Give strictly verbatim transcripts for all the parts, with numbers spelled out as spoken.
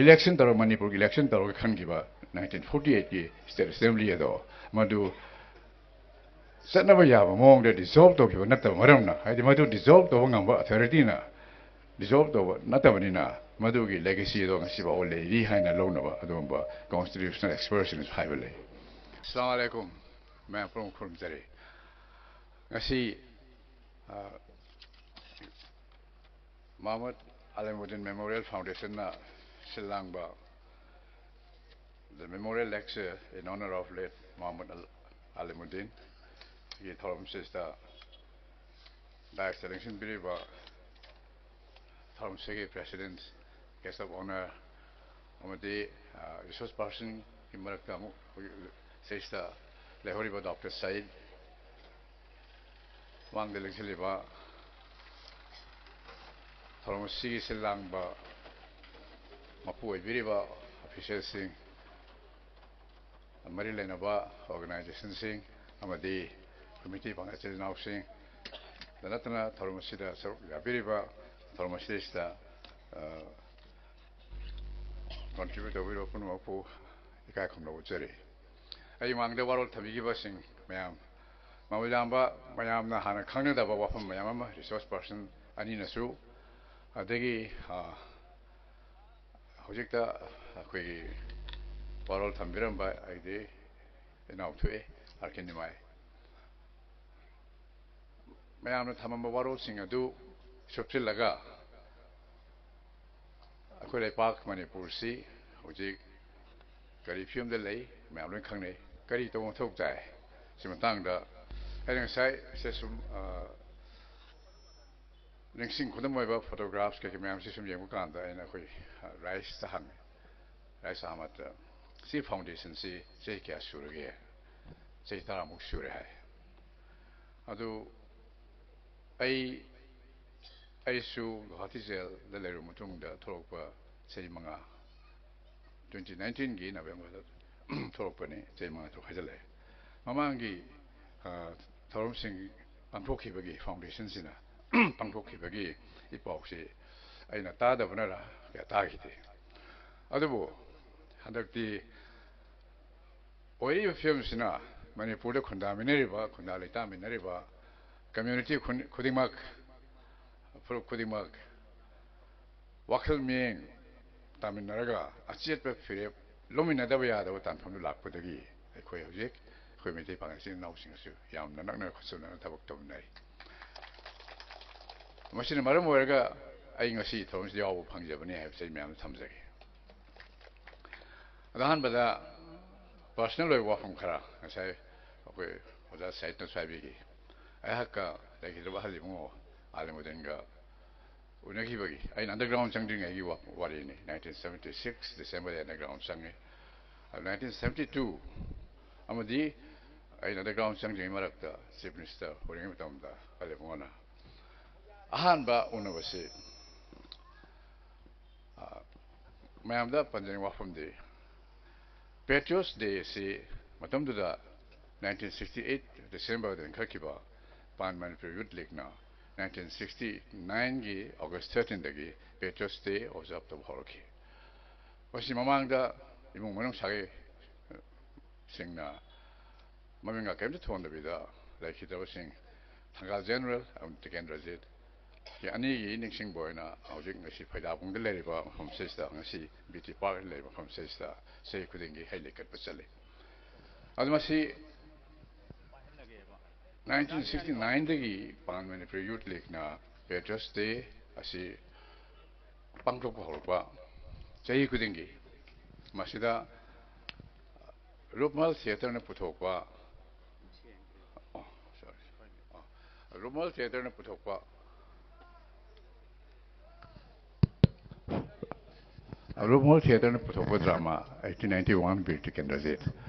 Election ꯇꯧꯔꯒ, ꯃꯅꯤꯄꯨꯔꯒꯤ election ꯇꯧꯔꯒ ꯈꯟꯈꯤꯕ nineteen forty eightꯀꯤ state assembly ꯑꯗꯣ, ꯃꯗꯨ ꯆꯠꯅꯕ ꯌꯥꯕ ꯃꯑꯣꯡꯗ dissolve ꯇꯧꯈꯤꯕ ꯅꯠꯇꯕ ꯃꯔꯝꯅ, ꯍꯥꯏꯗꯤ ꯃꯗꯨ dissolve ꯇꯧꯕ ꯉꯝꯕ authorityꯅ dissolve ꯇꯧꯕ ꯅꯠꯇꯕꯅꯤꯅ, ꯃꯗꯨꯒꯤ legacy ꯑꯗꯣ ꯉꯁꯤꯐꯥꯎꯕ ꯂꯩꯔꯤ ꯍꯥꯏꯅ ꯂꯧꯅꯕ ꯑꯗꯨꯒꯨꯝꯕ constitutional expertꯁꯤꯡꯅꯁꯨ ꯍꯥꯏꯕ ꯂꯩ꯫ ꯑꯁꯂꯥꯃꯨ ꯑꯂꯥꯏꯀꯨꯝ꯫ ꯃꯌꯥꯝ ꯄꯨꯝꯅꯃꯛ ꯈꯨꯔꯨꯝꯖꯔꯤ꯫ ꯉꯁꯤ, ꯑ, ꯃꯍꯃꯨꯗ ꯑꯂꯤꯃꯨꯗꯤꯟ Memorial Foundationꯅ ꯁꯤꯜ ꯂꯥꯡꯕ The Memorial Lecture in Honor of Late Mahmud Al-, Alimuddinꯒꯤ ꯊꯧꯔꯝꯁꯤꯗ dais ꯂꯦꯡꯁꯤꯟꯕꯤꯔꯤꯕ ꯊꯧꯔꯝꯁꯤꯒꯤ President, Guest of Honor ꯑꯃꯗꯤ, ꯑ, resource personꯒꯤ ꯃꯔꯛꯇ ꯑꯃꯨꯛ ꯍꯧꯖꯤꯛ ꯁꯤꯗꯩꯁꯤꯗ ꯂꯩꯍꯧꯔꯤꯕ Doctor ꯁꯌꯤꯗ, ꯃꯥꯡꯗ ꯂꯦꯡꯁꯤꯜꯂꯤꯕ ꯊꯧꯔꯝ ꯑꯁꯤꯒꯤ ꯁꯤꯜ ꯂꯥꯡꯕ ꯃꯄꯨ ꯑꯣꯏꯕꯤꯔꯤꯕ officialꯁꯤꯡ, ꯃꯔꯤ ꯂꯩꯅꯕ organizationꯁꯤꯡ ꯑꯃꯗꯤ committee ꯄꯥꯡꯒꯜ ꯏꯆꯤꯜ ꯏꯅꯥꯎꯁꯤꯡ, ꯗ ꯅꯠꯇꯅ ꯊꯧꯔꯝ ꯑꯁꯤꯗ ꯁꯔꯨꯛ ꯌꯥꯕꯤꯔꯤꯕ, ꯊꯧꯔꯝ ꯑꯁꯤꯗꯩꯁꯤꯗ, ꯑ, contribute ꯇꯧꯕꯤꯔꯤꯕ ꯄꯨꯝꯅꯃꯛꯄꯨ ꯏꯀꯥꯏ ꯈꯨꯝꯅꯕ ꯎꯠꯆꯔꯤ꯫ ꯑꯩ ꯃꯥꯡꯗ ꯋꯥꯔꯣꯜ ꯊꯝꯕꯤꯈꯤꯕꯁꯤꯡ ꯃꯌꯥꯝ, ꯃꯃꯜ ꯌꯥꯝꯕ, ꯃꯌꯥꯝꯅ ꯍꯥꯟꯅ ꯈꯪꯅꯗꯕ ꯋꯥꯐꯝ ꯃꯌꯥꯝ ꯑꯃ resource person ꯑꯅꯤꯅꯁꯨ, ꯑꯗꯒꯤ, ꯑ, ꯍꯧꯖꯤꯛꯇ ꯑꯩꯈꯣꯏꯒꯤ ꯋꯥꯔꯣꯜ ꯊꯝꯕꯤꯔꯝꯕ ꯑꯩꯒꯤ ꯏꯅꯥꯎ ꯊꯣꯛꯏ, ꯑꯥꯔ ꯀꯦ ꯅꯤꯃꯥꯏ, ꯃꯌꯥꯝꯅ ꯊꯝꯃꯝꯕ ꯋꯥꯔꯣꯜꯁꯤꯡ ꯑꯗꯨ ꯁꯨꯞꯆꯤꯜꯂꯒ, ꯑꯩꯈꯣꯏ ꯂꯩꯄꯥꯛ ꯃꯅꯤꯄꯨꯔꯁꯤ ꯍꯧꯖꯤꯛ ꯀꯔꯤ ꯐꯤꯕꯝꯗ ꯂꯩ, ꯃꯌꯥꯝ ꯂꯣꯏ ꯈꯪꯅꯩ꯫ ꯀꯔꯤ ꯇꯧꯕ ꯃꯊꯧ ꯇꯥꯏ? ꯁꯤ ꯃꯇꯥꯡꯗ ꯑꯩꯅ ꯉꯁꯥꯏ ꯁꯦ ꯁꯨꯝ, ꯑ, ꯅꯤꯡꯁꯤꯡ ꯈꯨꯗꯝ ꯑꯣꯏꯕ photographs ꯀꯩꯀꯩ ꯃꯌꯥꯝꯁꯤ ꯁꯨꯝ ꯌꯦꯡꯕ ꯀꯥꯟꯗ ꯑꯩꯅ ꯑꯩꯈꯣꯏ, ꯑ, ꯔꯥꯏꯁꯇ ꯍꯪꯉꯦ꯫ ꯔꯥꯏꯁ ꯑꯍꯃꯗꯇ, "ꯁꯤ foundationꯁꯤ ꯆꯍꯤ ꯀꯌꯥ ꯁꯨꯔꯒꯦ?" "ꯆꯍꯤ ꯇꯔꯥꯃꯨꯛ ꯁꯨꯔꯦ" ꯍꯥꯏ꯫ ꯑꯗꯨ ꯑꯩ, ꯑꯩꯁꯨ ꯒꯨꯋꯥꯍꯥꯇꯤ ꯖꯦꯜꯗ ꯂꯩꯔꯨꯕ ꯃꯇꯨꯡꯗ ꯊꯣꯛꯂꯛꯄ ꯆꯍꯤ ꯃꯉꯥ, twenty nineteenꯒꯤ Novemberꯗ ꯊꯣꯛꯂꯛꯄꯅꯤ, ꯆꯍꯤ ꯃꯉꯥ ꯇꯔꯨꯛ ꯍꯥꯏꯖꯤꯜꯂꯛꯑꯦ꯫ ꯃꯃꯥꯡꯒꯤ, ꯑ, ꯊꯧꯔꯝꯁꯤꯡ ꯄꯥꯡꯊꯣꯛꯈꯤꯕꯒꯤ, foundationꯁꯤꯅ ꯄꯥꯡꯊꯣꯛꯈꯤꯕꯒꯤ ꯏ ꯄꯥꯎꯁꯤ ꯑꯩꯅ ꯇꯥꯗꯕꯅꯔ ꯀꯌꯥ ꯇꯥꯈꯤꯗꯦ꯫ ꯑꯗꯨꯕꯨ ꯍꯟꯗꯛꯇꯤ ꯑꯣꯏꯔꯤꯕ ꯐꯤꯕꯝꯁꯤꯅ ꯃꯅꯤꯄꯨꯔꯗ ꯈꯨꯟꯗꯥꯃꯤꯟꯅꯔꯤꯕ, ꯈꯨꯟꯗꯥ ꯂꯩꯇꯥꯃꯤꯟꯅꯔꯤꯕ community ꯈꯨꯟ-, ꯈꯨꯗꯤꯡꯃꯛ, ꯐꯨꯔꯨꯞ ꯈꯨꯗꯤꯡꯃꯛ ꯋꯥꯈꯜ ꯃꯤꯠꯌꯦꯡ ꯇꯥꯃꯤꯟꯅꯔꯒ ꯑꯆꯦꯠꯄ ꯐꯤꯔꯦꯞ ꯂꯧꯃꯤꯟꯅꯗꯕ ꯌꯥꯗꯕ ꯇꯥꯟꯐꯝꯗꯨ ꯂꯥꯛꯄꯗꯒꯤ ꯑꯩꯈꯣꯏ ꯍꯧꯖꯤꯛ ꯑꯩꯈꯣꯏ ꯃꯩꯇꯩ ꯄꯥꯉꯜ ꯏꯆꯤꯟ ꯏꯅꯥꯎꯁꯤꯡ ꯑꯁꯤ ꯌꯥꯝꯅ ꯅꯛꯅ ꯈꯨꯠꯁꯝꯅꯅ ꯊꯕꯛ ꯇꯧꯃꯤꯟꯅꯔꯤ꯫ ꯃꯁꯤꯅ ꯃꯔꯝ ꯑꯣꯏꯔꯒ ꯑꯩ ꯉꯁꯤ ꯊꯧꯔꯝꯁꯤꯗ ꯌꯥꯎꯕ ꯐꯪꯖꯕꯅꯤ ꯍꯥꯏꯕꯁꯤ ꯑꯩ ꯃꯌꯥꯝꯗ ꯊꯝꯖꯒꯦ꯫ ꯑꯗꯣ ꯑꯍꯥꯟꯕꯗ personal ꯑꯣꯏꯕ ꯋꯥꯐꯝ ꯈꯔ ꯉꯁꯥꯏ ꯑꯩꯈꯣꯏ ꯑꯣꯖꯥ ꯁꯥꯍꯤꯠꯅꯁꯨ ꯍꯥꯏꯕꯤꯈꯤ꯫ ꯑꯩꯍꯥꯛꯀ ꯂꯩꯈꯤꯗ꯭ꯔꯕ ꯑꯍꯜ ꯏꯕꯨꯡꯉꯣ ꯑꯥꯂꯤꯃꯨꯗꯤꯟꯒ ꯎꯅꯈꯤꯕꯒꯤ, ꯑꯩꯅ underground ꯆꯪꯗ꯭ꯔꯤꯉꯩꯒꯤ ꯋꯥ-, ꯋꯥꯔꯤꯅꯤ꯫ Nineteen seventy six Decemberꯗ underground ꯆꯪꯉꯤ꯫ ꯑꯗꯨ nineteen seventy two ꯑꯃꯗꯤ ꯑꯩꯅ underground ꯆꯪꯗ꯭ꯔꯤꯉꯩ ꯃꯔꯛꯇ Chief Minister ꯑꯣꯏꯔꯤꯉꯩ ꯃꯇꯝꯗ ꯑꯥꯂꯤꯃꯨꯗꯤꯟꯅ ꯑꯍꯥꯟꯕ ꯎꯅꯕꯁꯤ, ꯑ, ꯃꯌꯥꯝꯗ ꯄꯟꯖꯅꯤꯡꯕ ꯋꯥꯐꯝꯗꯤ, Patriots Day ꯑꯁꯤ ꯃꯇꯝꯗꯨꯗ nineteen sixty eight Decemberꯗ ꯂꯤꯡꯈꯠꯈꯤꯕ Pan Manipur Youth Leagueꯅ nineteen sixty nineꯒꯤ August thirteenꯗꯒꯤ Patriots Day observe ꯇꯧꯕ ꯍꯧꯔꯛꯈꯤ꯫ ꯃꯁꯤ ꯃꯃꯥꯡꯗ ꯏꯃꯨꯡ ꯃꯅꯨꯡ ꯁꯥꯒꯩ, ꯑ, ꯁꯤꯡꯅ ꯃꯃꯤꯡꯒ ꯀꯔꯤꯝꯇ ꯊꯣꯟꯗꯕꯤꯗ ꯂꯩꯈꯤꯗ꯭ꯔꯕꯁꯤꯡ ꯊꯪꯒꯥꯜ ꯖꯦꯅꯔꯦꯜ ꯑꯃꯗꯤ ꯇꯤꯀꯦꯟꯗ꯭ꯔꯖꯤꯠꯀꯤ ꯑꯅꯤꯒꯤ ꯅꯤꯡꯁꯤꯡꯕ ꯑꯣꯏꯅ ꯍꯧꯖꯤꯛ ꯉꯁꯤ ꯐꯩꯗꯥꯕꯨꯡꯗ ꯂꯩꯔꯤꯕ ꯃꯐꯝꯁꯤꯗ, ꯉꯁꯤ ꯕꯤ ꯇꯤ ꯄꯥꯔꯛ ꯂꯩꯔꯤꯕ ꯃꯐꯝꯁꯤꯗ ꯆꯍꯤ ꯈꯨꯗꯤꯡꯒꯤ ꯍꯩ ꯂꯩ ꯀꯠꯄ ꯆꯠꯂꯤ꯫ ꯑꯗꯨ ꯃꯁꯤ nineteen sixty nineꯗꯒꯤ Pan Manipur Youth Leagueꯅ Patriots Day ꯑꯁꯤ ꯄꯥꯡꯊꯣꯛꯄ ꯍꯧꯔꯛꯄ ꯆꯍꯤ ꯈꯨꯗꯤꯡꯒꯤ꯫ ꯃꯁꯤꯗ ꯔꯨꯞꯃꯜ ꯊꯤꯌꯦꯇꯔꯅ ꯄꯨꯊꯣꯛꯄ, ꯑꯣ, sorry, ꯑꯣ, ꯔꯨꯞꯃꯜ ꯊꯤꯌꯦꯇꯔꯅ ꯄꯨꯊꯣꯛꯄ, ꯔꯨꯞꯃꯜ ꯊꯤꯌꯦꯇꯔꯅ ꯄꯨꯊꯣꯛꯄ drama eighteen ninety one Bir Tikendrajit.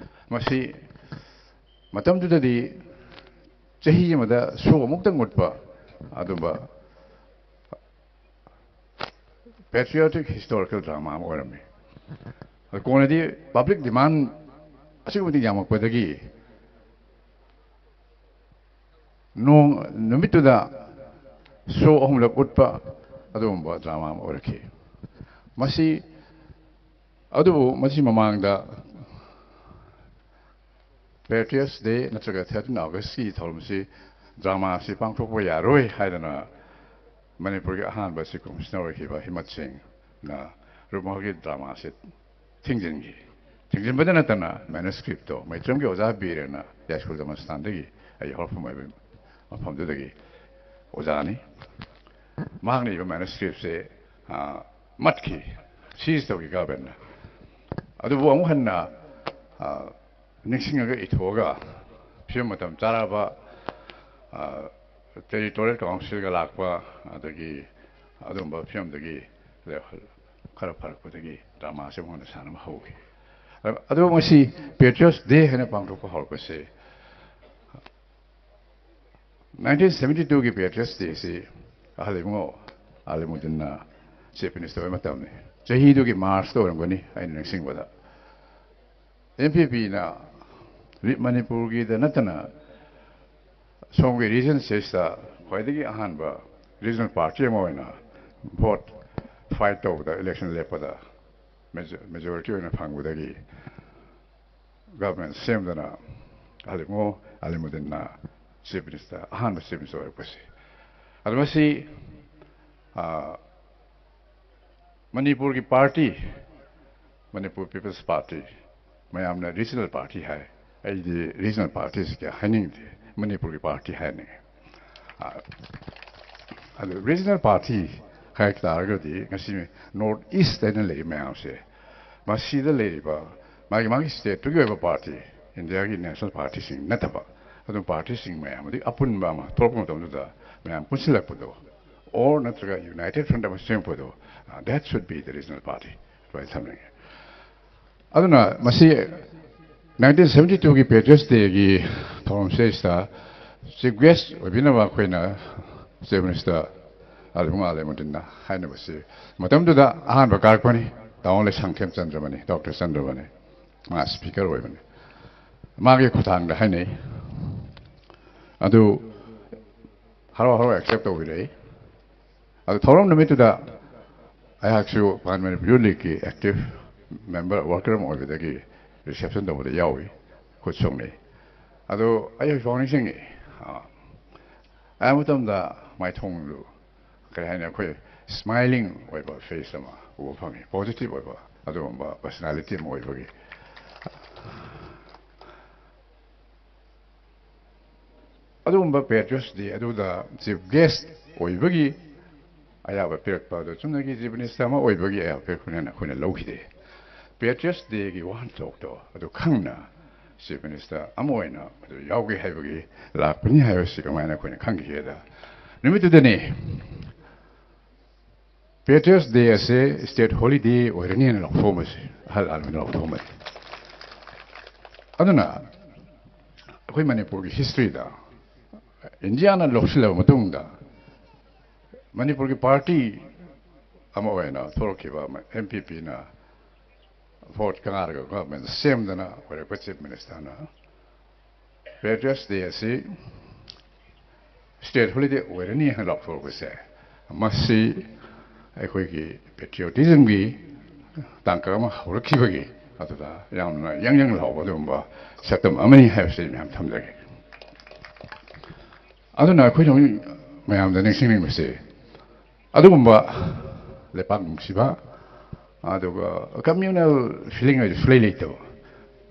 ꯃꯁꯤ ꯃꯇꯝꯗꯨꯗꯗꯤ ꯆꯍꯤ ꯑꯃꯗ show ꯑꯃꯨꯛꯇꯪ ꯎꯠꯄ ꯑꯗꯨꯝꯕ patriotic historical drama ꯑꯃ ꯑꯣꯏꯔꯝꯃꯤ꯫ ꯑꯗꯨ ꯀꯣꯟꯅꯗꯤ public demand ꯑꯁꯨꯛꯀꯤ ꯃꯇꯤꯛ ꯌꯥꯝꯃꯛꯄꯗꯒꯤ ꯅꯣꯡ-, ꯅꯨꯃꯤꯠꯇꯨꯗ show ꯑꯍꯨꯝꯂꯛ ꯎꯠꯄ ꯑꯗꯨꯒꯨꯝꯕ drama ꯑꯃ ꯑꯣꯏꯔꯛꯈꯤ꯫ ꯃꯁꯤ ꯑꯗꯨꯕꯨ ꯃꯁꯤ ꯃꯃꯥꯡꯗ Patriots Day ꯅꯠꯇ꯭ꯔꯒ thirteen Augustꯀꯤ ꯊꯧꯔꯝꯁꯤ, dramaꯁꯤ ꯄꯥꯡꯊꯣꯛꯄ ꯌꯥꯔꯣꯏ ꯍꯥꯏꯗꯅ ꯃꯅꯤꯄꯨꯔꯒꯤ ꯑꯍꯥꯟꯕ Chief Commissioner ꯑꯣꯏꯈꯤꯕ ꯍꯤꯃꯠ ꯁꯤꯡꯅ ꯔꯨꯞꯃꯍꯜꯒꯤ dramaꯁꯤ ꯊꯤꯡꯖꯤꯟꯈꯤ꯫ ꯊꯤꯡꯖꯤꯟꯕꯗ ꯅꯠꯇꯅ manuscriptꯇꯣ ꯃꯩꯇ꯭ꯔꯝꯒꯤ ꯑꯣꯖꯥ ꯕꯤꯔꯦꯟꯅ ꯌꯥꯏꯁ꯭ꯀꯨꯜ ꯖꯃꯁꯇꯥꯟꯗꯒꯤ, ꯑꯩ ꯍꯧꯔꯛꯐꯝ ꯑꯣꯏꯕ ꯃꯐꯝꯗꯨꯗꯒꯤ ꯑꯣꯖꯥꯅꯤ, ꯃꯍꯥꯛꯅ ꯏꯕ manuscriptꯁꯦ, ꯑ, ꯃꯠꯈꯤ, seize ꯇꯧꯈꯤ governmentꯅ꯫ ꯑꯗꯨꯕꯨ ꯑꯃꯨꯛ ꯍꯟꯅ, ꯑ, ꯅꯤꯡꯁꯤꯡꯉꯒ ꯏꯊꯣꯛꯑꯒ ꯐꯤꯕꯝ ꯃꯇꯝ ꯆꯥꯔꯕ, ꯑ, Territorial Councilꯒ ꯂꯥꯛꯄ, ꯑꯗꯒꯤ ꯑꯗꯨꯝꯕ ꯐꯤꯕꯝꯗꯒꯤ ꯈꯔ ꯐꯔꯛꯄꯗꯒꯤ dramaꯁꯦ ꯑꯃꯨꯛ ꯍꯟꯅ ꯁꯥꯟꯅꯕ ꯍꯧꯈꯤ꯫ ꯑꯗꯨ ꯃꯁꯤ Patriots Day ꯍꯥꯏꯅ ꯄꯥꯡꯊꯣꯛꯄ ꯍꯧꯔꯛꯄꯁꯦ nineteen seventy twoꯒꯤ Patriots Dayꯁꯤ ꯑꯍꯜ ꯏꯕꯨꯡꯉꯣ ꯑꯂꯤꯃꯨꯗꯤꯟꯅ Chief Minister ꯑꯣꯏꯕ ꯃꯇꯝꯅꯤ꯫ ꯆꯍꯤꯗꯨꯒꯤ Marchꯇ ꯑꯣꯏꯔꯝꯒꯅꯤ ꯑꯩꯅ ꯅꯤꯡꯁꯤꯡꯕꯗ꯫ NPPꯅ ꯃꯅꯤꯄꯨꯔꯒꯤꯗ ꯅꯠꯇꯅ ꯁꯣꯝꯒꯤ regionꯁꯤꯗ ꯈ꯭ꯋꯥꯏꯗꯒꯤ ꯑꯍꯥꯟꯕ regional party ꯑꯃ ꯑꯣꯏꯅ vote fight ꯇꯧꯕꯗ, election ꯂꯦꯞꯄꯗ major-, majority ꯑꯣꯏꯅ ꯐꯪꯕꯗꯒꯤ government ꯁꯦꯝꯗꯅ ꯑꯂꯤꯃꯨ ꯑꯂꯤꯃꯨꯗꯤꯟꯅ Chief Minister, ꯑꯍꯥꯟꯕ Chief Minister ꯑꯣꯏꯔꯛꯄꯁꯤ꯫ ꯑꯗꯨ ꯃꯁꯤ, ꯑ, ꯃꯅꯤꯄꯨꯔꯒꯤ party, Manipur People's Party, ꯃꯌꯥꯝꯅ regional party ꯍꯥꯏ꯫ ꯑꯩꯗꯤ regional partyꯁꯤ ꯀꯌꯥ ꯍꯥꯏꯅꯤꯡꯗꯦ, ꯃꯅꯤꯄꯨꯔꯒꯤ party ꯍꯥꯏꯅꯤꯡꯉꯤ꯫ ꯑ, ꯑꯗꯨ regional party ꯍꯥꯏ ꯇꯥꯔꯒꯗꯤ ꯉꯁꯤ North East ꯍꯥꯏꯅ ꯂꯩꯔꯤ ꯃꯌꯥꯝꯁꯦ, ꯃꯁꯤꯗ ꯂꯩꯔꯤꯕ ꯃꯥꯒꯤ ꯃꯥꯒꯤ stateꯇꯨꯒꯤ ꯑꯣꯏꯕ party, Indiaꯒꯤ national partyꯁꯤꯡ ꯅꯠꯇꯕ, ꯑꯗꯨꯝ partyꯁꯤꯡ ꯃꯌꯥꯝ ꯑꯗꯒꯤ ꯑꯄꯨꯟꯕ ꯑꯃ ꯊꯣꯛꯂꯛꯄ ꯃꯇꯝꯗꯨꯗ ꯃꯌꯥꯝ ꯄꯨꯟꯁꯤꯜꯂꯛꯄꯗꯣ, or ꯅꯠꯇ꯭ꯔꯒ united front ꯑꯃ ꯁꯦꯝꯃꯛꯄꯗꯣ, ꯑ, that should be the regional party ꯑꯗꯨꯃꯥꯏꯅ ꯊꯝꯅꯤꯡꯉꯤ꯫ ꯑꯗꯨꯅ ꯃꯁꯤ nineteen seventy twoꯒꯤ Patriots Dayꯒꯤ ꯊꯧꯔꯝꯁꯤꯗꯩꯁꯤꯗ chief guest ꯑꯣꯏꯕꯤꯅꯕ ꯑꯩꯈꯣꯏꯅ Chief Minister ꯑꯂꯤꯃꯨ ꯑꯂꯤꯃꯨꯗꯤꯟꯅ ꯍꯥꯏꯅꯕꯁꯤ, ꯃꯇꯝꯗꯨꯗ ꯑꯍꯥꯟꯕ ꯀꯥꯔꯛꯄꯅꯤ, ꯇꯥꯃꯣ ꯂꯩꯁꯥꯡꯊꯦꯝ ꯆꯟꯗ꯭ꯔꯃꯅꯤ, Doctor ꯆꯟꯗ꯭ꯔꯃꯅꯤ, ꯃꯥ speaker ꯑꯣꯏꯕꯅꯤ꯫ ꯃꯥꯒꯤ ꯈꯨꯠꯊꯥꯡꯗ ꯍꯥꯏꯅꯩ꯫ ꯑꯗꯨ ꯍꯔꯥꯎ ꯍꯔꯥꯎ accept ꯇꯧꯕꯤꯔꯛꯏ꯫ ꯑꯗꯨ ꯊꯧꯔꯝ ꯅꯨꯃꯤꯠꯇꯨꯗ ꯑꯩꯍꯥꯛꯁꯨ Pan Manipur Youth Leagueꯀꯤ active member worker ꯑꯃ ꯑꯣꯏꯕꯗꯒꯤ reception ꯇꯧꯕꯗ ꯌꯥꯎꯏ, ꯈꯨꯠ ꯁꯣꯛꯅꯩ꯫ ꯑꯗꯣ ꯑꯩ ꯍꯧꯖꯤꯛ ꯐꯥꯎ ꯅꯤꯡꯁꯤꯡꯉꯤ꯫ ꯑꯥ, ꯑꯌꯥꯝꯕ ꯃꯇꯝꯗ ꯃꯥꯏꯊꯣꯡꯗꯨ ꯀꯔꯤ ꯍꯥꯏꯅꯤ, ꯑꯩꯈꯣꯏ smiling ꯑꯣꯏꯕ face ꯑꯃ ꯎꯕ ꯐꯪꯉꯤ, positive ꯑꯣꯏꯕ ꯑꯗꯨꯒꯨꯝꯕ personality ꯑꯃ ꯑꯣꯏꯕꯒꯤ꯫ ꯑꯗꯨꯒꯨꯝꯕ Patriots Day ꯑꯗꯨꯗ chief guest ꯑꯣꯏꯕꯒꯤ ꯑꯌꯥꯕ ꯄꯤꯔꯛꯄ ꯑꯗꯨ ꯆꯨꯝꯅꯒꯤ chief minister ꯑꯃ ꯑꯣꯏꯕꯒꯤ ꯑꯌꯥꯕ ꯄꯤꯔꯛꯄꯅꯦꯅ ꯑꯩꯈꯣꯏꯅ ꯂꯧꯈꯤꯗꯦ꯫ Patriots Dayꯒꯤ ꯋꯥꯍꯟꯊꯣꯛꯇꯣ ꯑꯗꯨ ꯈꯪꯅ chief minister ꯑꯃ ꯑꯣꯏꯅ ꯑꯗꯨ ꯌꯥꯎꯒꯦ ꯍꯥꯏꯕꯒꯤ ꯂꯥꯛꯄꯅꯤ ꯍꯥꯏꯕꯁꯤ ꯀꯃꯥꯏꯅ ꯑꯩꯈꯣꯏꯅ ꯈꯪꯈꯤꯒꯦꯗ, ꯅꯨꯃꯤꯠꯇꯨꯗꯅꯤ Patriots Day ꯑꯁꯦ state holiday ꯑꯣꯏꯔꯅꯤꯅ ꯂꯥꯎꯊꯣꯛꯑꯝꯕꯁꯦ, ꯑꯍꯜ ꯂꯃꯟꯅ ꯂꯥꯎꯊꯣꯛꯑꯝꯕꯁꯦ꯫ ꯑꯗꯨꯅ ꯑꯩꯈꯣꯏ ꯃꯅꯤꯄꯨꯔꯒꯤ historyꯗ ꯏꯟꯗꯤꯌꯥꯅ ꯂꯧꯁꯤꯜꯂꯕ ꯃꯇꯨꯡꯗ ꯃꯅꯤꯄꯨꯔꯒꯤ party ꯑꯃ ꯑꯣꯏꯅ ꯊꯣꯛꯂꯛꯈꯤꯕ ꯑꯃ, NPPꯅ vote ꯀꯥꯔꯒ government ꯁꯦꯝꯗꯅ ꯑꯣꯏꯔꯛꯄ chief ministerꯅ Patriots Day ꯑꯁꯤ state holiday ꯑꯣꯏꯔꯅꯤ ꯍꯥꯏꯅ ꯂꯥꯎꯊꯣꯔꯛꯄꯁꯦ, ꯃꯁꯤ ꯑꯩꯈꯣꯏꯒꯤ patriotismꯒꯤ ꯇꯥꯡꯀꯛ ꯑꯃ ꯍꯧꯔꯛꯈꯤꯕꯒꯤ ꯑꯗꯨꯗ ꯌꯥꯝꯅ ꯌꯪ ꯌꯪ ꯂꯥꯎꯕ ꯑꯗꯨꯒꯨꯝꯕ ꯁꯛꯇꯝ ꯑꯃꯅꯤ ꯍꯥꯏꯕꯁꯤ ꯑꯩ ꯃꯌꯥꯝ ꯊꯝꯖꯒꯦ꯫ ꯑꯗꯨꯅ ꯑꯩꯈꯣꯏꯅ ꯍꯧꯖꯤꯛ ꯃꯌꯥꯝꯗ ꯅꯤꯡꯁꯤꯡꯅꯤꯡꯕꯁꯦ, ꯑꯗꯨꯒꯨꯝꯕ ꯂꯩꯄꯥꯛ ꯅꯨꯡꯁꯤꯕ, ꯑꯗꯨꯒ communal feeling ꯍꯥꯏꯗꯨ ꯁꯨꯡꯂꯩ ꯂꯩꯇꯕ,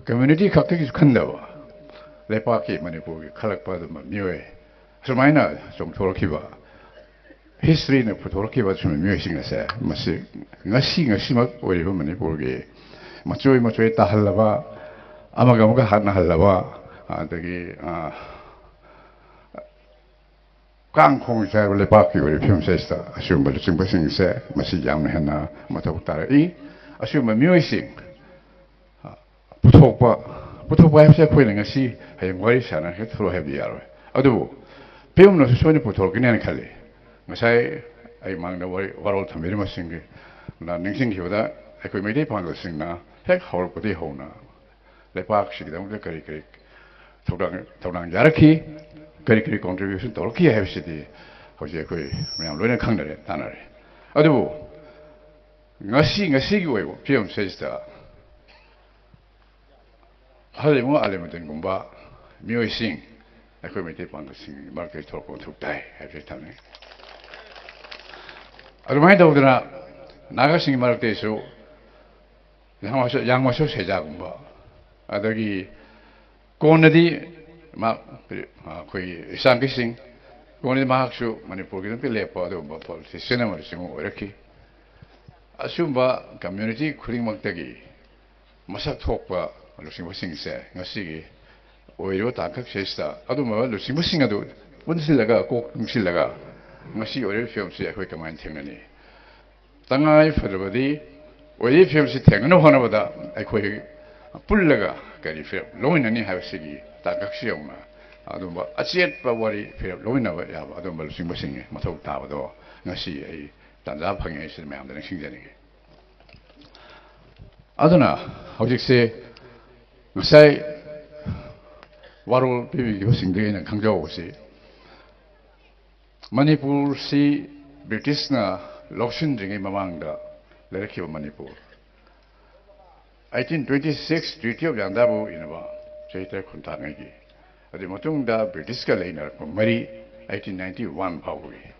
community ꯈꯛꯇꯒꯤꯁꯨ ꯈꯟꯗꯕ, ꯂꯩꯄꯥꯛꯀꯤ, ꯃꯅꯤꯄꯨꯔꯒꯤ ꯈꯜꯂꯛꯄ ꯑꯗꯨꯝꯕ ꯃꯤꯑꯣꯏ, ꯑꯁꯨꯃꯥꯏꯅ ꯆꯣꯡꯊꯣꯔꯛꯈꯤꯕ, historyꯅ ꯄꯨꯊꯣꯔꯛꯈꯤꯕ ꯑꯁꯨꯝꯕ ꯃꯤꯑꯣꯏꯁꯤꯡ ꯑꯁꯦ, ꯃꯁꯤ ꯉꯁꯤ ꯉꯁꯤꯃꯛ ꯑꯣꯏꯔꯤꯕ ꯃꯅꯤꯄꯨꯔꯒꯤ ꯃꯆꯣꯏ ꯃꯆꯣꯏ ꯇꯥꯍꯜꯂꯕ, ꯑꯃꯒ ꯑꯃꯒ ꯍꯥꯠꯅꯍꯜꯂꯕ, ꯑꯗꯒꯤ, ꯑ, ꯀꯥꯡ ꯈꯣꯡ ꯆꯥꯏꯕ ꯂꯩꯄꯥꯛꯀꯤ ꯑꯣꯏꯔꯤꯕ ꯐꯤꯕꯝꯁꯤꯗꯩꯁꯤꯗ ꯑꯁꯤꯒꯨꯝꯕ ꯂꯨꯆꯤꯡꯕꯁꯤꯡꯁꯦ ꯃꯁꯤ ꯌꯥꯝꯅ ꯍꯦꯟꯅ ꯃꯊꯧ ꯇꯥꯔꯛꯏ꯫ ꯑꯁꯤꯒꯨꯝꯕ ꯃꯤꯑꯣꯏꯁꯤꯡ ꯄꯨꯊꯣꯛꯄ, ꯄꯨꯊꯣꯛꯄ ꯍꯥꯏꯕꯁꯦ ꯑꯩꯈꯣꯏꯅ ꯉꯁꯤ ꯍꯌꯦꯡ ꯋꯥꯔꯤ ꯁꯥꯟꯅ ꯍꯦꯛ ꯊꯣꯛꯂꯛꯑꯣ ꯍꯥꯏꯕꯗꯤ ꯌꯥꯔꯣꯏ꯫ ꯑꯗꯨꯕꯨ ꯐꯤꯕꯝꯅꯁꯨ ꯁꯣꯏꯅ ꯄꯨꯊꯣꯔꯛꯀꯅꯤ ꯍꯥꯏꯅ ꯈꯜꯂꯤ꯫ ꯉꯁꯥꯏ ꯑꯩ ꯃꯥꯡꯗ ꯋꯥꯔꯤ, ꯋꯥꯔꯣꯜ ꯊꯝꯕꯤꯔꯤꯕꯁꯤꯡꯒꯤ ꯅ ꯅꯤꯡꯁꯤꯡꯈꯤꯕꯗ ꯑꯩꯈꯣꯏ ꯃꯩꯇꯩ ꯄꯥꯉꯜꯁꯤꯡꯅ ꯍꯦꯛ ꯍꯧꯔꯛꯄꯗꯒꯤ ꯍꯧꯅ ꯂꯩꯄꯥꯛꯁꯤꯒꯤꯗꯃꯛꯇ ꯀꯔꯤ ꯀꯔꯤ ꯊꯧꯗꯥꯡ, ꯊꯧꯗꯥꯡ ꯌꯥꯔꯛꯈꯤ, ꯀꯔꯤ ꯀꯔꯤ contribution ꯇꯧꯔꯛꯈꯤ ꯍꯥꯏꯕꯁꯤꯗꯤ ꯍꯧꯖꯤꯛ ꯑꯩꯈꯣꯏ ꯃꯌꯥꯝ ꯂꯣꯏꯅ ꯈꯪꯅꯔꯦ, ꯇꯥꯟꯅꯔꯦ꯫ ꯑꯗꯨꯕꯨ ꯉꯁꯤ ꯉꯁꯤꯒꯤ ꯑꯣꯏꯕ ꯐꯤꯕꯝꯁꯤꯗꯩꯁꯤꯗ ꯍꯂꯤꯃꯨ ꯑꯂꯤꯃꯨꯗꯤꯟꯒꯨꯝꯕ ꯃꯤꯑꯣꯏꯁꯤꯡ ꯑꯩꯈꯣꯏ ꯃꯩꯇꯩ ꯄꯥꯡꯒꯜꯁꯤꯡꯒꯤ ꯃꯔꯛꯇ ꯊꯣꯛꯂꯛꯄ ꯃꯊꯧ ꯇꯥꯏ ꯍꯥꯏꯕꯁꯤ ꯊꯝꯃꯤ꯫ ꯑꯗꯨꯃꯥꯏꯅ ꯇꯧꯗꯅ ꯅꯥꯒꯥꯁꯤꯡꯒꯤ ꯃꯔꯛꯇꯁꯨ ꯌꯥꯡꯃꯁꯨ ꯌꯥꯡꯃꯁꯨ ꯁꯦꯖꯥꯒꯨꯝꯕ, ꯑꯗꯒꯤ ꯀꯣꯟꯅꯗꯤ ꯃꯥ ꯑꯩꯈꯣꯏꯒꯤ ꯏꯁꯥꯝꯒꯤꯁꯤꯡ, ꯀꯣꯟꯅꯗꯤ ꯃꯍꯥꯛꯁꯨ ꯃꯅꯤꯄꯨꯔꯒꯤꯗꯃꯛꯇ ꯂꯦꯞꯄ ꯑꯗꯨꯒꯨꯝꯕ ꯄꯣꯂꯤꯇꯤꯁꯤꯌꯟ ꯑꯃ ꯂꯨꯆꯤꯡꯕ ꯑꯣꯏꯔꯛꯈꯤ꯫ ꯑꯁꯤꯒꯨꯝꯕ ꯀꯝꯃ꯭ꯌꯨꯅꯤꯇꯤ ꯈꯨꯗꯤꯡꯃꯛꯇꯒꯤ ꯃꯁꯛ ꯊꯣꯛꯄ ꯂꯨꯆꯤꯡꯕꯁꯤꯡꯁꯦ ꯉꯁꯤꯒꯤ ꯑꯣꯏꯔꯤꯕ ꯇꯥꯡꯀꯛꯁꯤꯗ ꯑꯗꯨꯝꯕ ꯂꯨꯆꯤꯡꯕꯁꯤꯡ ꯑꯗꯨ ꯄꯨꯟꯁꯤꯜꯂꯒ, ꯀꯣꯛ ꯄꯨꯟꯁꯤꯜꯂꯒ ꯉꯁꯤ ꯑꯣꯏꯔꯤꯕ ꯐꯤꯕꯝꯁꯤ ꯑꯩꯈꯣꯏ ꯀꯃꯥꯏꯅ ꯊꯦꯡꯅꯅꯤ? ꯇꯉꯥꯏ ꯐꯗ꯭ꯔꯕꯗꯤ ꯑꯣꯏꯔꯤꯕ ꯐꯤꯕꯝꯁꯤ ꯊꯦꯡꯅꯅꯕ ꯍꯣꯠꯅꯕꯗ ꯑꯩꯈꯣꯏ ꯄꯨꯜꯂꯒ ꯀꯔꯤ ꯐꯤꯔꯦꯞ ꯂꯧꯃꯤꯟꯅꯅꯤ ꯍꯥꯏꯕꯁꯤꯒꯤ ꯇꯥꯡꯀꯛꯁꯤ ꯌꯧꯅ ꯑꯗꯨꯝꯕ ꯑꯆꯦꯠꯄ ꯋꯥꯔꯤ ꯐꯤꯔꯦꯞ ꯂꯧꯃꯤꯟꯅꯕ ꯌꯥꯕ ꯑꯗꯨꯝꯕ ꯂꯨꯆꯤꯡꯕꯁꯤꯡꯒꯤ ꯃꯊꯧ ꯇꯥꯕꯗꯣ ꯉꯁꯤ ꯑꯩ ꯇꯥꯟꯖꯥ ꯐꯪꯉꯦ ꯍꯥꯏꯁꯤꯗ ꯃꯌꯥꯝꯗ ꯅꯤꯡꯁꯤꯡꯖꯅꯤꯡꯉꯤ꯫ ꯑꯗꯨꯅ ꯍꯧꯖꯤꯛꯁꯦ ꯉꯁꯥꯏ ꯋꯥꯔꯣꯜ ꯄꯤꯕꯤꯈꯤꯕꯁꯤꯡꯗꯒꯤ ꯑꯩꯅ ꯈꯪꯖꯍꯧꯕꯁꯤ, ꯃꯅꯤꯄꯨꯔꯁꯤ ꯕ꯭ꯔꯤꯇꯤꯁꯅ ꯂꯧꯁꯤꯟꯗ꯭ꯔꯤꯉꯩ ꯃꯃꯥꯡꯗ ꯂꯩꯔꯛꯈꯤꯕ Manipur, eighteen twenty six Treaty of Yandabo ꯏꯅꯕ ꯆꯍꯤ ꯇꯔꯦꯠ ꯈꯨꯟꯇꯥꯛꯉꯩꯒꯤ, ꯑꯗꯨꯒꯤ ꯃꯇꯨꯡꯗ ꯕ꯭ꯔꯤꯇꯤꯁꯀ ꯂꯩꯅꯔꯛꯄ ꯃꯔꯤ eighteen ninety one ꯐꯥꯎꯕꯒꯤ,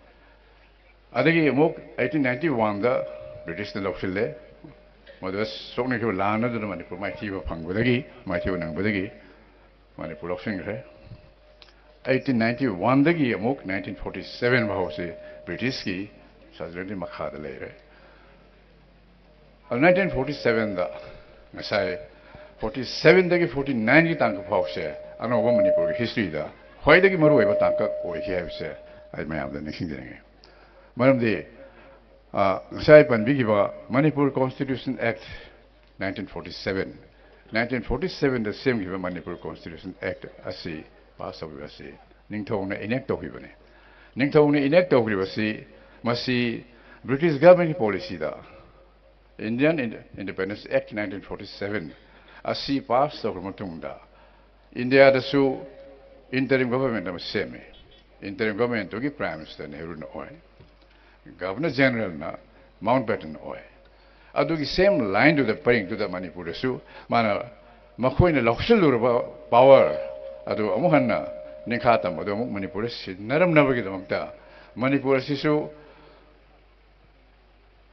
ꯑꯗꯒꯤ ꯑꯃꯨꯛ eighteen ninety one ꯗ ꯕ꯭ꯔꯤꯇꯤꯁꯅ ꯂꯧꯁꯤꯜꯂꯦ꯫ ꯃꯗꯨꯗ ꯁꯣꯛꯅꯈꯤꯕ ꯂꯥꯟ ꯑꯗꯨꯅ ꯃꯅꯤꯄꯨꯔ ꯃꯥꯏꯊꯤꯕ ꯐꯪꯕꯗꯒꯤ, ꯃꯥꯏꯊꯤꯕ ꯅꯪꯕꯗꯒꯤ ꯃꯅꯤꯄꯨꯔ ꯂꯧꯁꯤꯟꯈ꯭ꯔꯦ꯫ eighteen ninety one ꯗꯒꯤ ꯑꯃꯨꯛ nineteen forty seven ꯐꯥꯎꯁꯤ ꯕ꯭ꯔꯤꯇꯤꯁꯀꯤ ꯁꯔꯖꯔꯤꯒꯤ ꯃꯈꯥꯗ ꯂꯩꯔꯦ꯫ ꯑꯗꯨ nineteen forty seven ꯗ ꯉꯁꯥꯏ forty seven ꯗꯒꯤ forty nine ꯒꯤ ꯇꯥꯡꯀꯛ ꯐꯥꯎꯁꯦ ꯑꯅꯧꯕ ꯃꯅꯤꯄꯨꯔꯒꯤ ꯍꯤꯁꯇ꯭ꯔꯤꯗ ꯈ꯭ꯋꯥꯏꯗꯒꯤ ꯃꯔꯨꯑꯣꯏꯕ ꯇꯥꯡꯀꯛ ꯑꯣꯏꯈꯤ ꯍꯥꯏꯕꯁꯦ ꯑꯩ ꯃꯌꯥꯝꯗ ꯅꯤꯡꯁꯤꯡꯖꯅꯤꯡꯉꯤ꯫ ꯃꯔꯝꯗꯤ, ꯑ, ꯉꯁꯥꯏ ꯄꯟꯕꯤꯈꯤꯕ Manipur Constitution Act nineteen forty seven, nineteen forty seven ꯗ ꯁꯦꯝꯈꯤꯕ Manipur Constitution Act ꯑꯁꯤ ꯄꯥꯁ ꯇꯧꯈꯤꯕ ꯑꯁꯤ ꯅꯤꯡꯊꯧꯅ enact ꯇꯧꯈꯤꯕꯅꯤ꯫ ꯅꯤꯡꯊꯧꯅ enact ꯇꯧꯈꯤꯕꯁꯤ ꯃꯁꯤ ꯕ꯭ꯔꯤꯇꯤꯁ ꯒꯚꯔꯟꯃꯦꯟꯒꯤ ꯄꯣꯂꯤꯁꯤꯗ Indian Ind-, Independence Act nineteen forty seven ꯑꯁꯤ ꯄꯥꯁ ꯇꯧꯈ꯭ꯔ ꯃꯇꯨꯡꯗ ꯏꯟꯗꯤꯌꯥꯗꯁꯨ interim government ꯑꯃ ꯁꯦꯝꯃꯤ꯫ Interim government ꯇꯨꯒꯤ Prime Minister ꯅꯦꯍꯔꯨꯅ ꯑꯣꯏ, Governor General ꯅ ꯃꯥꯎꯟꯠꯕꯦꯇꯟ ꯑꯣꯏ꯫ ꯑꯗꯨꯒꯤ same lineꯗꯨꯗ, ꯄꯔꯤꯡꯗꯨꯗ ꯃꯅꯤꯄꯨꯔꯗꯁꯨ ꯃꯥꯅ, ꯃꯈꯣꯏꯅ ꯂꯧꯁꯤꯜꯂꯨꯔꯕ power ꯑꯗꯨ ꯑꯃꯨꯛ ꯍꯟꯅ ꯅꯤꯡꯈꯥ ꯇꯝꯕꯗꯨ ꯑꯃꯨꯛ ꯃꯅꯤꯄꯨꯔꯗ ꯁꯤꯟꯅꯔꯝꯅꯕꯒꯤꯗꯃꯛꯇ ꯃꯅꯤꯄꯨꯔ ꯑꯁꯤꯁꯨ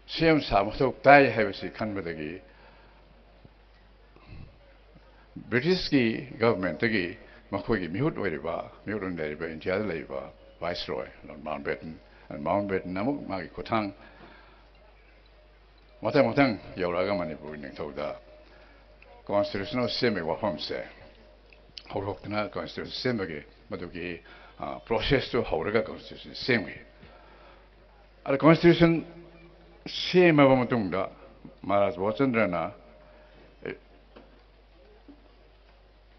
ꯁꯦꯝ ꯁꯥ ꯃꯊꯧ ꯇꯥꯏ ꯍꯥꯏꯕꯁꯤ ꯈꯟꯕꯗꯒꯤ ꯕ꯭ꯔꯤꯇꯤꯁꯀꯤ governmentꯇꯒꯤ ꯃꯈꯣꯏꯒꯤ ꯃꯤꯍꯨꯠ ꯑꯣꯏꯔꯤꯕ, ꯃꯤꯍꯨꯠ ꯑꯣꯏꯅ ꯂꯩꯔꯤꯕ ꯏꯟꯗꯤꯌꯥꯗ ꯂꯩꯔꯤꯕ Viceroy Lord Mountbatten, Lord Mountbatten ꯑꯃꯨꯛ ꯃꯥꯒꯤ ꯈꯨꯠꯊꯥꯡ ꯃꯊꯪ ꯃꯊꯪ ꯌꯧꯔꯛꯑꯒ ꯃꯅꯤꯄꯨꯔꯒꯤ ꯅꯤꯡꯊꯧꯗ constitutional ꯁꯦꯝꯕꯒꯤ ꯋꯥꯐꯝꯁꯦ ꯍꯧꯔꯛꯇꯅ, constitution ꯁꯦꯝꯕꯒꯤ ꯃꯗꯨꯒꯤ, ꯑ, processꯇꯨ ꯍꯧꯔꯒ constitution ꯁꯦꯝꯈꯤ꯫ ꯑꯗ constitution ꯁꯦꯝꯃꯕ ꯃꯇꯨꯡꯗ ꯃꯍꯥꯔꯥꯖ ꯕꯣꯙꯆꯟꯗ꯭ꯔꯅ, ꯑꯦ,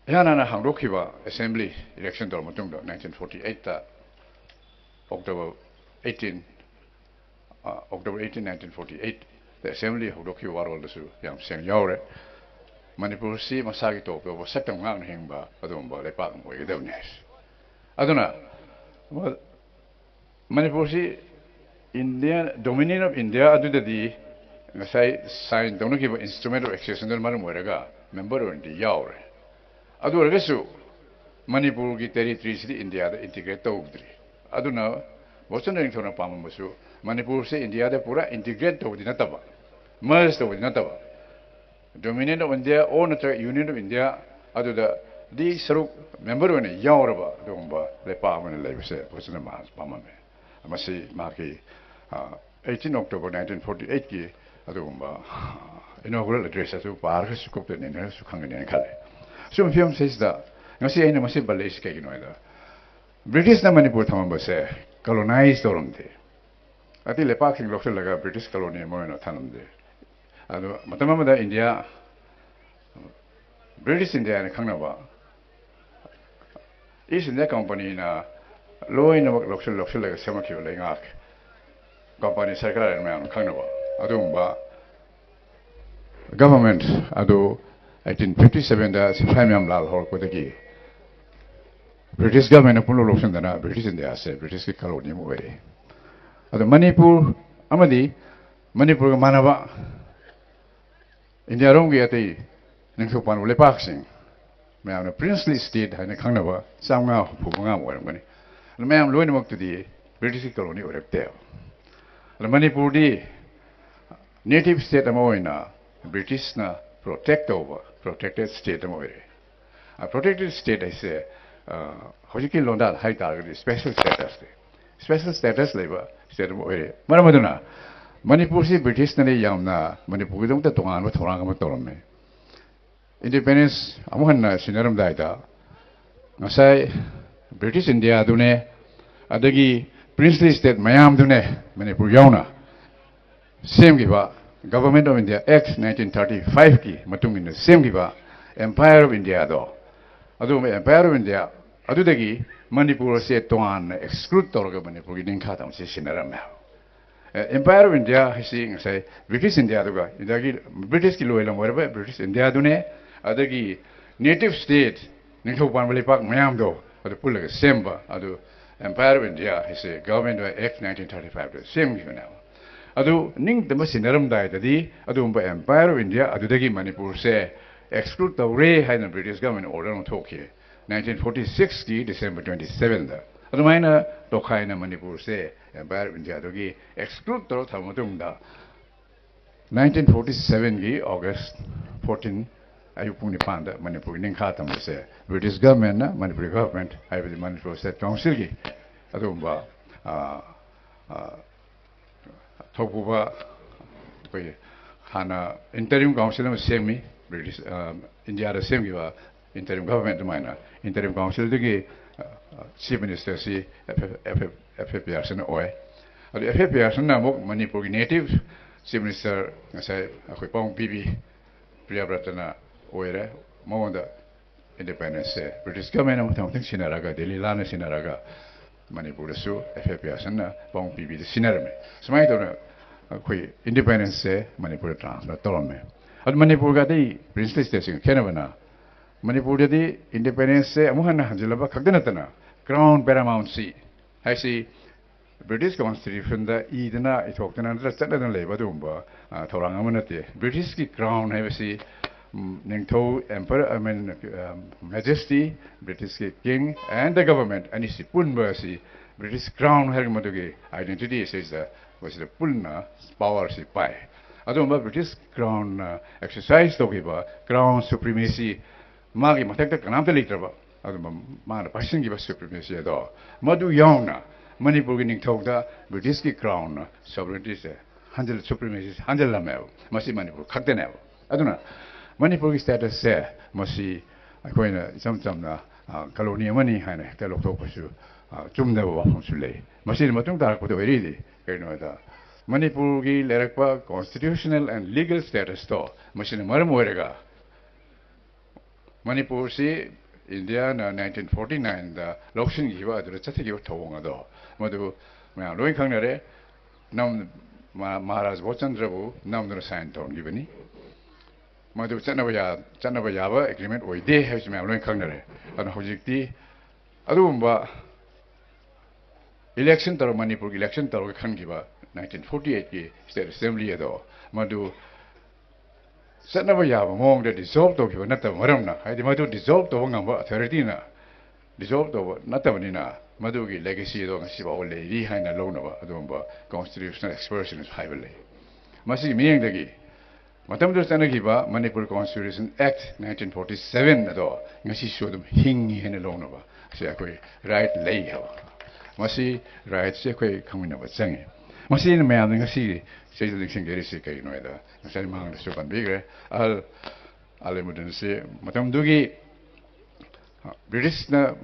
ꯏꯍꯥꯟ ꯍꯥꯟꯅ ꯍꯥꯡꯗꯣꯛꯈꯤꯕ assembly election ꯇꯧꯔꯕ ꯃꯇꯨꯡꯗ, nineteen forty eightꯇ, October eighteen, ꯑ, October eighteen, nineteen forty eightꯇ assembly ꯍꯧꯗꯣꯛꯈꯤꯕ ꯋꯥꯔꯣꯜꯗꯁꯨ ꯌꯥꯝ ꯁꯦꯡꯅ ꯌꯥꯎꯔꯦ꯫ ꯃꯅꯤꯄꯨꯔꯁꯤ ꯃꯁꯥꯒꯤ ꯇꯣꯞ ꯇꯣꯞꯄ ꯁꯛꯇꯝ ꯉꯥꯛꯅ ꯍꯤꯡꯕ ꯑꯗꯨꯒꯨꯝꯕ ꯂꯩꯄꯥꯛ ꯑꯃ ꯑꯣꯏꯒꯗꯕꯅꯤ ꯍꯥꯏꯁꯦ꯫ ꯑꯗꯨꯅ, ꯃꯅꯤꯄꯨꯔꯁꯤ India, Dominion of India ꯑꯗꯨꯗꯗꯤ ꯉꯁꯥꯏ sign ꯇꯧꯅꯈꯤꯕ Instrument of Accessionꯗꯨꯅ ꯃꯔꯝ ꯑꯣꯏꯔꯒ member ꯑꯣꯏꯅꯗꯤ ꯌꯥꯎꯔꯦ꯫ ꯑꯗꯨ ꯑꯣꯏꯔꯒꯁꯨ ꯃꯅꯤꯄꯨꯔꯒꯤ territoryꯁꯤꯗꯤ ꯏꯟꯗꯤꯌꯥꯗ integrate ꯇꯧꯗ꯭ꯔꯤ꯫ ꯑꯗꯨꯅ ꯕꯣꯙꯆꯟꯗ꯭ꯔ ꯅꯤꯡꯊꯧꯅ ꯄꯥꯝꯃꯝꯕꯁꯨ ꯃꯅꯤꯄꯨꯔꯁꯦ ꯏꯟꯗꯤꯌꯥꯗ ꯄꯨꯔꯥ integrate ꯇꯧꯕꯗꯤ ꯅꯠꯇꯕ, merge ꯇꯧꯕꯗꯤ ꯅꯠꯇꯕ, Dominion of India or ꯅꯠꯇ꯭ꯔꯒ Union of India ꯑꯗꯨꯗꯗꯤ ꯁꯔꯨꯛ member ꯑꯣꯏꯅ ꯌꯥꯎꯔꯕ ꯑꯗꯨꯒꯨꯝꯕ ꯂꯩꯄꯥꯛ ꯑꯃ ꯑꯣꯏꯅ ꯂꯩꯕꯁꯦ ꯕꯣꯙꯆꯟꯗ꯭ꯔ ꯃꯍꯥꯔꯥꯖ ꯄꯥꯝꯃꯝꯃꯦ꯫ ꯃꯁꯤ ꯃꯍꯥꯛꯀꯤ, ꯑ, eighteen October nineteen forty eightꯀꯤ ꯑꯗꯨꯒꯨꯝꯕ, ꯑ, inaugural address ꯑꯗꯨ ꯄꯥꯔꯒꯁꯨ ꯀꯨꯞꯇ ꯅꯩꯅꯔꯒꯁꯨ ꯈꯪꯒꯅꯤ ꯍꯥꯏꯅ ꯈꯜꯂꯤ꯫ ꯁꯤꯒꯨꯝꯕ ꯐꯤꯕꯝꯁꯤꯗꯩꯁꯤꯗ ꯉꯁꯤ ꯑꯩꯅ ꯃꯁꯤ ꯄꯜꯂꯛꯏꯁꯤ ꯀꯩꯒꯤꯅꯣ ꯍꯥꯏꯗ, ꯕ꯭ꯔꯤꯇꯤꯁꯅ ꯃꯅꯤꯄꯨꯔ ꯊꯝꯃꯝꯕꯁꯦ colonize ꯇꯧꯔꯝꯗꯦ꯫ ꯑꯇꯩ ꯂꯩꯄꯥꯛꯁꯤꯡ ꯂꯧꯁꯤꯜꯂꯒ ꯕ꯭ꯔꯤꯇꯤꯁ colony ꯑꯃ ꯑꯣꯏꯅ ꯊꯝꯂꯝꯗꯦ꯫ ꯑꯗꯨ ꯃꯇꯝ ꯑꯃꯗ ꯏꯟꯗꯤꯌꯥ, ꯕ꯭ꯔꯤꯇꯤꯁ ꯏꯟꯗꯤꯌꯥ ꯍꯥꯏꯅ ꯈꯪꯅꯕ, ꯏꯁ ꯏꯟꯗꯤꯌꯥ ꯀꯝꯄꯅꯤꯅ ꯂꯣꯏꯅꯃꯛ ꯂꯧꯁꯤꯜ ꯂꯧꯁꯤꯜꯂꯒ ꯁꯦꯝꯃꯛꯈꯤꯕ ꯂꯩꯉꯥꯛ, ꯀꯝꯄꯅꯤ ꯁꯔꯀꯥꯔ ꯍꯥꯏꯅ ꯃꯌꯥꯝꯅ ꯈꯪꯅꯕ ꯑꯗꯨꯒꯨꯝꯕ government ꯑꯗꯨ eighteen fifty sevenꯗ ꯁꯤꯐꯥꯏ ꯃꯌꯥꯝ ꯂꯥꯜ ꯍꯧꯔꯛꯄꯗꯒꯤ ꯕ꯭ꯔꯤꯇꯤꯁ governmentꯅ ꯄꯨꯝꯂꯧ ꯂꯧꯁꯤꯟꯗꯅ ꯕ꯭ꯔꯤꯇꯤꯁ ꯏꯟꯗꯤꯌꯥꯁꯦ ꯕ꯭ꯔꯤꯇꯤꯁꯀꯤ colony ꯑꯃ ꯑꯣꯏꯔꯛꯏ꯫ ꯑꯗꯣ ꯃꯅꯤꯄꯨꯔ ꯑꯃꯗꯤ ꯃꯅꯤꯄꯨꯔꯒ ꯃꯥꯟꯅꯕ ꯏꯟꯗꯤꯌꯥꯔꯣꯝꯒꯤ ꯑꯇꯩ ꯅꯤꯡꯊꯧ ꯄꯥꯟꯕ ꯂꯩꯄꯥꯛꯁꯤꯡ, ꯃꯌꯥꯝꯅ princely state ꯍꯥꯏꯅ ꯈꯪꯅꯕ ꯆꯥꯝꯃꯉꯥ ꯍꯨꯝꯐꯨ ꯃꯉꯥ ꯑꯃ ꯑꯣꯏꯔꯝꯒꯅꯤ꯫ ꯑꯗꯨ ꯃꯌꯥꯝ ꯂꯣꯏꯅꯃꯛꯇꯨꯗꯤ ꯕ꯭ꯔꯤꯇꯤꯁꯀꯤ ꯀꯣꯂꯣꯅꯤ ꯑꯣꯏꯔꯛꯇꯦꯕ꯫ ꯑꯗ ꯃꯅꯤꯄꯨꯔꯗꯤ native state ꯑꯃ ꯑꯣꯏꯅ ꯕ꯭ꯔꯤꯇꯤꯁꯅ protect ꯇꯧꯕ protected state ꯑꯃ ꯑꯣꯏꯔꯦ꯫ Protected state ꯍꯥꯏꯁꯦ, ꯑ, ꯍꯧꯖꯤꯛꯀꯤ ꯂꯣꯟꯗꯥ ꯍꯥꯏ ꯇꯥꯔꯒꯗꯤ special status ꯅꯤ꯫ Special status ꯂꯩꯕ state ꯑꯃ ꯑꯣꯏꯔꯦ꯫ ꯃꯔꯝ ꯑꯗꯨꯅ ꯃꯅꯤꯄꯨꯔꯁꯤ ꯕ꯭ꯔꯤꯇꯤꯁꯅꯗꯤ ꯌꯥꯝꯅ ꯃꯅꯤꯄꯨꯔꯒꯤꯗꯃꯛꯇ ꯇꯣꯉꯥꯟꯕ ꯊꯧꯔꯥꯡ ꯑꯃ ꯇꯧꯔꯝꯃꯦ꯫ Independence ꯑꯃꯨꯛ ꯍꯟꯅ ꯁꯤꯟꯅꯔꯝꯗꯥꯏꯗ ꯉꯁꯥꯏ ꯕ꯭ꯔꯤꯇꯤꯁ ꯏꯟꯗꯤꯌꯥꯗꯨꯅꯦ, ꯑꯗꯒꯤ princely state ꯃꯌꯥꯝꯗꯨꯅꯦ, ꯃꯅꯤꯄꯨꯔ ꯌꯥꯎꯅ, ꯁꯦꯝꯈꯤꯕ Government of India Act nineteen thirty five ꯀꯤ ꯃꯇꯨꯡ ꯏꯟꯅ ꯁꯦꯝꯈꯤꯕ Empire of India ꯗꯣ, ꯑꯗꯨꯒꯨꯝꯕ Empire of India ꯑꯗꯨꯗꯒꯤ ꯃꯅꯤꯄꯨꯔ ꯑꯁꯦ ꯇꯣꯉꯥꯟꯅ exclude ꯇꯧꯔꯒ ꯃꯅꯤꯄꯨꯔꯒꯤ ꯅꯤꯡꯈꯥ ꯊꯝꯕꯁꯦ ꯁꯤꯟꯅꯔꯝꯃꯦ꯫ ꯑꯦ, Empire of India ꯍꯥꯏꯁꯤ ꯉꯁꯥꯏ ꯕ꯭ꯔꯤꯇꯤꯁ ꯏꯟꯗꯤꯌꯥꯗꯨꯒ, ꯏꯟꯗꯤꯌꯥꯒꯤ, ꯕ꯭ꯔꯤꯇꯤꯁꯀꯤ ꯂꯣꯏꯂꯝ ꯑꯣꯏꯔꯕ ꯕ꯭ꯔꯤꯇꯤꯁ ꯏꯟꯗꯤꯌꯥꯗꯨꯅꯦ, ꯑꯗꯒꯤ native state, ꯅꯤꯡꯊꯧ ꯄꯥꯟꯕ ꯂꯩꯄꯥꯛ ꯃꯌꯥꯝꯗꯣ, ꯑꯗꯨ ꯄꯨꯜꯂꯒ ꯁꯦꯝꯕ, ꯑꯗꯨ Empire of India ꯍꯥꯏꯁꯦ Government of Act nineteen thirty five ꯗ ꯁꯦꯝꯈꯤꯕꯅꯦꯕ꯫ ꯑꯗꯨ ꯅꯤꯡꯇꯝꯕ ꯁꯤꯟꯅꯔꯝꯗꯥꯏꯗꯗꯤ ꯑꯗꯨꯒꯨꯝꯕ Empire of India ꯑꯗꯨꯗꯒꯤ ꯃꯅꯤꯄꯨꯔꯁꯦ exclude ꯇꯧꯔꯦ ꯍꯥꯏꯅ ꯕ꯭ꯔꯤꯇꯤꯁ government order ꯑꯃ ꯊꯣꯛꯈꯤ nineteen forty six ꯀꯤ December twenty seven ꯗ꯫ ꯑꯗꯨꯃꯥꯏꯅ ꯇꯣꯈꯥꯏꯅ ꯃꯅꯤꯄꯨꯔꯁꯦ Empire of India ꯗꯒꯤ exclude ꯇꯧꯔ ꯊꯝꯕ ꯃꯇꯨꯡꯗ, nineteen forty seven ꯒꯤ August fourteen ꯑꯌꯨꯛ ꯄꯨꯡ ꯅꯤꯄꯥꯟꯗ ꯃꯅꯤꯄꯨꯔꯒꯤ ꯅꯤꯡꯈꯥ ꯇꯝꯕꯁꯦ ꯕ꯭ꯔꯤꯇꯤꯁ government ꯅ ꯃꯅꯤꯄꯨꯔꯤ government, ꯍꯥꯏꯕꯗꯤ ꯃꯅꯤꯄꯨꯔ State Council ꯒꯤ ꯑꯗꯨꯒꯨꯝꯕ, ꯑ, ꯑ, ꯊꯧꯄꯨꯕ, ꯑꯩꯈꯣꯏꯒꯤ ꯍꯥꯟꯅ interim council ꯑꯃ ꯁꯦꯝꯃꯤ, ꯕ꯭ꯔꯤꯇꯤꯁ, ꯑ, ꯏꯟꯗꯤꯌꯥꯗ ꯁꯦꯝꯈꯤꯕ interim government ꯑꯗꯨꯃꯥꯏꯅ interim council ꯗꯒꯤ, ꯑ, chief minister ꯁꯤ F F, F F Pearson ꯅ ꯑꯣꯏ꯫ ꯑꯗꯨ F F Pearson ꯅ ꯑꯃꯨꯛ ꯃꯅꯤꯄꯨꯔꯒꯤ native chief minister ꯉꯁꯥꯏ ꯑꯩꯈꯣꯏ ꯄꯥꯕꯨꯡ ꯄꯤꯕꯤ ꯄ꯭ꯔꯤꯌꯥꯕ꯭ꯔꯇꯅ ꯑꯣꯏꯔꯦ꯫ ꯃꯉꯣꯟꯗ independence ꯁꯦ ꯕ꯭ꯔꯤꯇꯤꯁ government ꯑꯃ ꯃꯊꯪ ꯃꯊꯪ ꯁꯤꯟꯅꯔꯒ, ꯗꯤꯜꯂꯤ ꯂꯥꯟꯅ ꯁꯤꯟꯅꯔꯒ, ꯃꯅꯤꯄꯨꯔꯗꯁꯨ F F Pearson ꯅ ꯄꯥꯕꯨꯡ ꯄꯤꯕꯤꯗ ꯁꯤꯟꯅꯔꯝꯃꯦ꯫ ꯁꯨꯃꯥꯏꯅ ꯇꯧꯗꯅ ꯑꯩꯈꯣꯏ independence ꯁꯦ ꯃꯅꯤꯄꯨꯔꯗ transfer ꯇꯧꯔꯝꯃꯦ꯫ ꯑꯗꯨ ꯃꯅꯤꯄꯨꯔꯒ ꯑꯇꯩ princely state ꯁꯤꯡꯒ ꯈꯦꯠꯅꯕꯅ, ꯃꯅꯤꯄꯨꯔꯗꯗꯤ independence ꯁꯦ ꯑꯃꯨꯛ ꯍꯟꯅ ꯍꯟꯖꯤꯜꯂꯕ ꯈꯛꯇ ꯅꯠꯇꯅ, crown paramountcy ꯍꯥꯏꯁꯤ ꯕ꯭ꯔꯤꯇꯤꯁ ꯀꯣꯟꯁꯇꯤꯇ꯭ꯌꯨꯁꯟꯗ ꯏꯗꯅ ꯏꯊꯣꯛꯇꯅ ꯅꯠꯇ꯭ꯔꯒ ꯆꯠꯅꯗꯅ ꯂꯩꯕ ꯑꯗꯨꯒꯨꯝꯕ, ꯑ, ꯊꯧꯔꯥꯡ ꯑꯃ ꯅꯠꯇꯦ꯫ ꯕ꯭ꯔꯤꯇꯤꯁꯀꯤ ꯀ꯭ꯔꯥꯎꯟ ꯍꯥꯏꯕꯁꯤ, ꯎꯝ, ꯅꯤꯡꯊꯧ, ꯑꯦꯝꯄꯔ, I mean, ꯑ, ꯃꯦꯖꯦꯁꯇꯤ, ꯕ꯭ꯔꯤꯇꯤꯁꯀꯤ ꯀꯤꯡ and the government ꯑꯅꯤꯁꯤ ꯄꯨꯟꯕ ꯑꯁꯤ ꯕ꯭ꯔꯤꯇꯤꯁ ꯀ꯭ꯔꯥꯎꯟ ꯍꯥꯏꯔꯒ ꯃꯗꯨꯒꯤ ꯑꯥꯏꯗꯦꯟꯇꯤꯇꯤ ꯑꯁꯤꯗ ꯃꯁꯤꯗ ꯄꯨꯟꯅ ꯄꯥꯋꯔꯁꯤ ꯄꯥꯏ꯫ ꯑꯗꯨꯒꯨꯝꯕ ꯕ꯭ꯔꯤꯇꯤꯁ ꯀ꯭ꯔꯥꯎꯟꯅ ꯑꯦꯛꯁꯔꯁꯥꯏꯁ ꯇꯧꯈꯤꯕ ꯀ꯭ꯔꯥꯎꯟ ꯁꯨꯄ꯭ꯔꯤꯃꯦꯁꯤ, ꯃꯥꯒꯤ ꯃꯊꯛꯇ ꯀꯅꯥꯝꯇ ꯂꯩꯇ꯭ꯔꯕ, ꯑꯗꯨꯝꯕ ꯃꯥꯅ ꯄꯥꯏꯁꯤꯟꯈꯤꯕ ꯁꯨꯄ꯭ꯔꯤꯃꯦꯁꯤ ꯑꯗꯣ, ꯃꯗꯨ ꯌꯥꯎꯅ ꯃꯅꯤꯄꯨꯔꯒꯤ ꯅꯤꯡꯊꯧꯗ ꯕ꯭ꯔꯤꯇꯤꯁꯀꯤ ꯀ꯭ꯔꯥꯎꯟꯅ ꯁꯣꯚꯔꯦꯟꯇꯤꯁꯦ ꯍꯟꯖꯤꯜ-, ꯁꯨꯄ꯭ꯔꯤꯃꯦꯁꯤ ꯍꯟꯖꯤꯜꯂꯝꯃꯦꯕ꯫ ꯃꯁꯤ ꯃꯅꯤꯄꯨꯔ ꯈꯛꯇꯅꯦꯕ꯫ ꯑꯗꯨꯅ ꯃꯅꯤꯄꯨꯔꯒꯤ ꯁ꯭ꯇꯦꯇꯁꯁꯦ ꯃꯁꯤ ꯑꯩꯈꯣꯏꯅ ꯏꯆꯝ ꯆꯝꯅ, ꯑ, ꯀꯣꯂꯣꯅꯤ ꯑꯃꯅꯤ ꯍꯥꯏꯅ ꯍꯦꯛꯇ ꯂꯧꯊꯣꯛꯄꯁꯨ, ꯑ, ꯆꯨꯝꯗꯕ ꯋꯥꯐꯝꯁꯨ ꯂꯩ꯫ ꯃꯁꯤꯅ ꯃꯇꯨꯡ ꯇꯥꯔꯛꯄꯗ ꯑꯣꯏꯔꯤꯗꯤ ꯀꯩꯅꯣꯗ, ꯃꯅꯤꯄꯨꯔꯒꯤ ꯂꯩꯔꯛꯄ ꯀꯣꯟꯁꯇꯤꯇ꯭ꯌꯨꯁꯅꯦꯜ ꯑꯦꯟ ꯂꯤꯒꯦꯜ ꯁ꯭ꯇꯦꯇꯁꯇꯣ ꯃꯁꯤꯅ ꯃꯔꯝ ꯑꯣꯏꯔꯒ ꯃꯅꯤꯄꯨꯔꯁꯤ ꯏꯟꯗꯤꯌꯥꯅ ꯅꯥꯏꯟꯇꯤꯟ ꯐꯣꯔꯇꯤ ꯅꯥꯏꯟꯗ ꯂꯧꯁꯤꯟꯈꯤꯕ ꯑꯗꯨꯗ ꯆꯠꯊꯈꯤꯕ ꯊꯧꯑꯣꯡ ꯑꯗꯣ, ꯃꯗꯨ ꯃꯌꯥꯝ ꯂꯣꯏ ꯈꯪꯅꯔꯦ꯫ ꯅꯝ-, ꯃꯍꯥ-, ꯃꯍꯥꯔꯥꯖ ꯕꯣꯙꯆꯟꯗ꯭ꯔꯕꯨ ꯅꯝꯗꯨꯅ ꯁꯥꯏꯟ ꯇꯧꯍꯟꯈꯤꯕꯅꯤ꯫ ꯃꯗꯨ ꯆꯠꯅꯕ ꯌꯥ-, ꯆꯠꯅꯕ ꯌꯥꯕ ꯑꯦꯒ꯭ꯔꯤꯃꯦꯟ ꯑꯣꯏꯗꯦ ꯍꯥꯏꯕꯁꯤ ꯃꯌꯥꯝ ꯂꯣꯏ ꯈꯪꯅꯔꯦ꯫ ꯑꯗꯨꯅ ꯍꯧꯖꯤꯛꯇꯤ ꯑꯗꯨꯒꯨꯝꯕ ꯏꯂꯦꯛꯁꯟ ꯇꯧꯔ, ꯃꯅꯤꯄꯨꯔꯒꯤ ꯏꯂꯦꯛꯁꯟ ꯇꯧꯔꯒ ꯈꯟꯈꯤꯕ ꯅꯥꯏꯟꯇꯤꯟ ꯐꯣꯔꯇꯤ ꯑꯩꯠꯀꯤ ꯁ꯭ꯇꯦꯠ ꯑꯦꯁꯦꯝꯕ꯭ꯂꯤ ꯑꯗꯣ, ꯃꯗꯨ ꯆꯠꯅꯕ ꯌꯥꯕ ꯃꯑꯣꯡꯗ ꯗꯤꯖꯣꯜꯕ ꯇꯧꯈꯤꯕ ꯅꯠꯇꯕ ꯃꯔꯝꯅ, ꯍꯥꯏꯗꯤ ꯃꯗꯨ ꯗꯤꯖꯣꯜꯕ ꯇꯧꯕ ꯉꯝꯕ ꯑꯣꯊꯣꯔꯤꯇꯤꯅ ꯗꯤꯖꯣꯜꯕ ꯇꯧꯕ ꯅꯠꯇꯕꯅꯤꯅ, ꯃꯗꯨꯒꯤ ꯂꯦꯒꯦꯁꯤ ꯑꯗꯣ ꯉꯁꯤ ꯐꯥꯎꯕ ꯂꯩꯔꯤ ꯍꯥꯏꯅ ꯂꯧꯅꯕ ꯑꯗꯨꯒꯨꯝꯕ ꯀꯣꯟꯁꯇꯤꯇ꯭ꯌꯨꯁꯅꯦꯜ ꯑꯦꯛꯁꯄꯔꯠꯁꯤꯡꯅꯁꯨ ꯍꯥꯏꯕ ꯂꯩ꯫ ꯃꯁꯤꯒꯤ ꯃꯤꯠꯌꯦꯡꯗꯒꯤ ꯃꯇꯝꯗꯨꯗ ꯆꯠꯅꯈꯤꯕ ꯃꯅꯤꯄꯨꯔ ꯀꯣꯟꯁꯇꯤꯇ꯭ꯌꯨꯁꯟ ꯑꯦꯛ ꯅꯥꯏꯟꯇꯤꯟ ꯐꯣꯔꯇꯤ ꯁꯚꯦꯟ ꯑꯗꯣ ꯉꯁꯤꯁꯨ ꯑꯗꯨꯝ ꯍꯤꯡꯉꯤ ꯍꯥꯏꯅ ꯂꯧꯅꯕ ꯑꯁꯤ ꯑꯩꯈꯣꯏ ꯔꯥꯏꯠ ꯂꯩ ꯍꯥꯏꯕ꯫ ꯃꯁꯤ ꯔꯥꯏꯠꯁꯤ ꯑꯩꯈꯣꯏ ꯈꯪꯃꯤꯟꯅꯕ ꯆꯪꯉꯤ꯫ ꯃꯁꯤ ꯑꯩꯅ ꯃꯌꯥꯝꯗ ꯉꯁꯤ ꯁꯤꯗ ꯅꯤꯡꯁꯤꯡꯖꯔꯤꯁꯤ ꯀꯩꯒꯤꯅꯣ ꯍꯥꯏꯗ, ꯉꯁꯥꯏ ꯃꯃꯥꯡꯗꯁꯨ ꯄꯟꯕꯤꯈ꯭ꯔꯦ, ꯑꯍꯜ ꯑꯂꯤꯃꯨꯗꯤꯟꯁꯤ ꯃꯇꯝꯗꯨꯒꯤ ꯕ꯭ꯔꯤꯇꯤꯁꯅ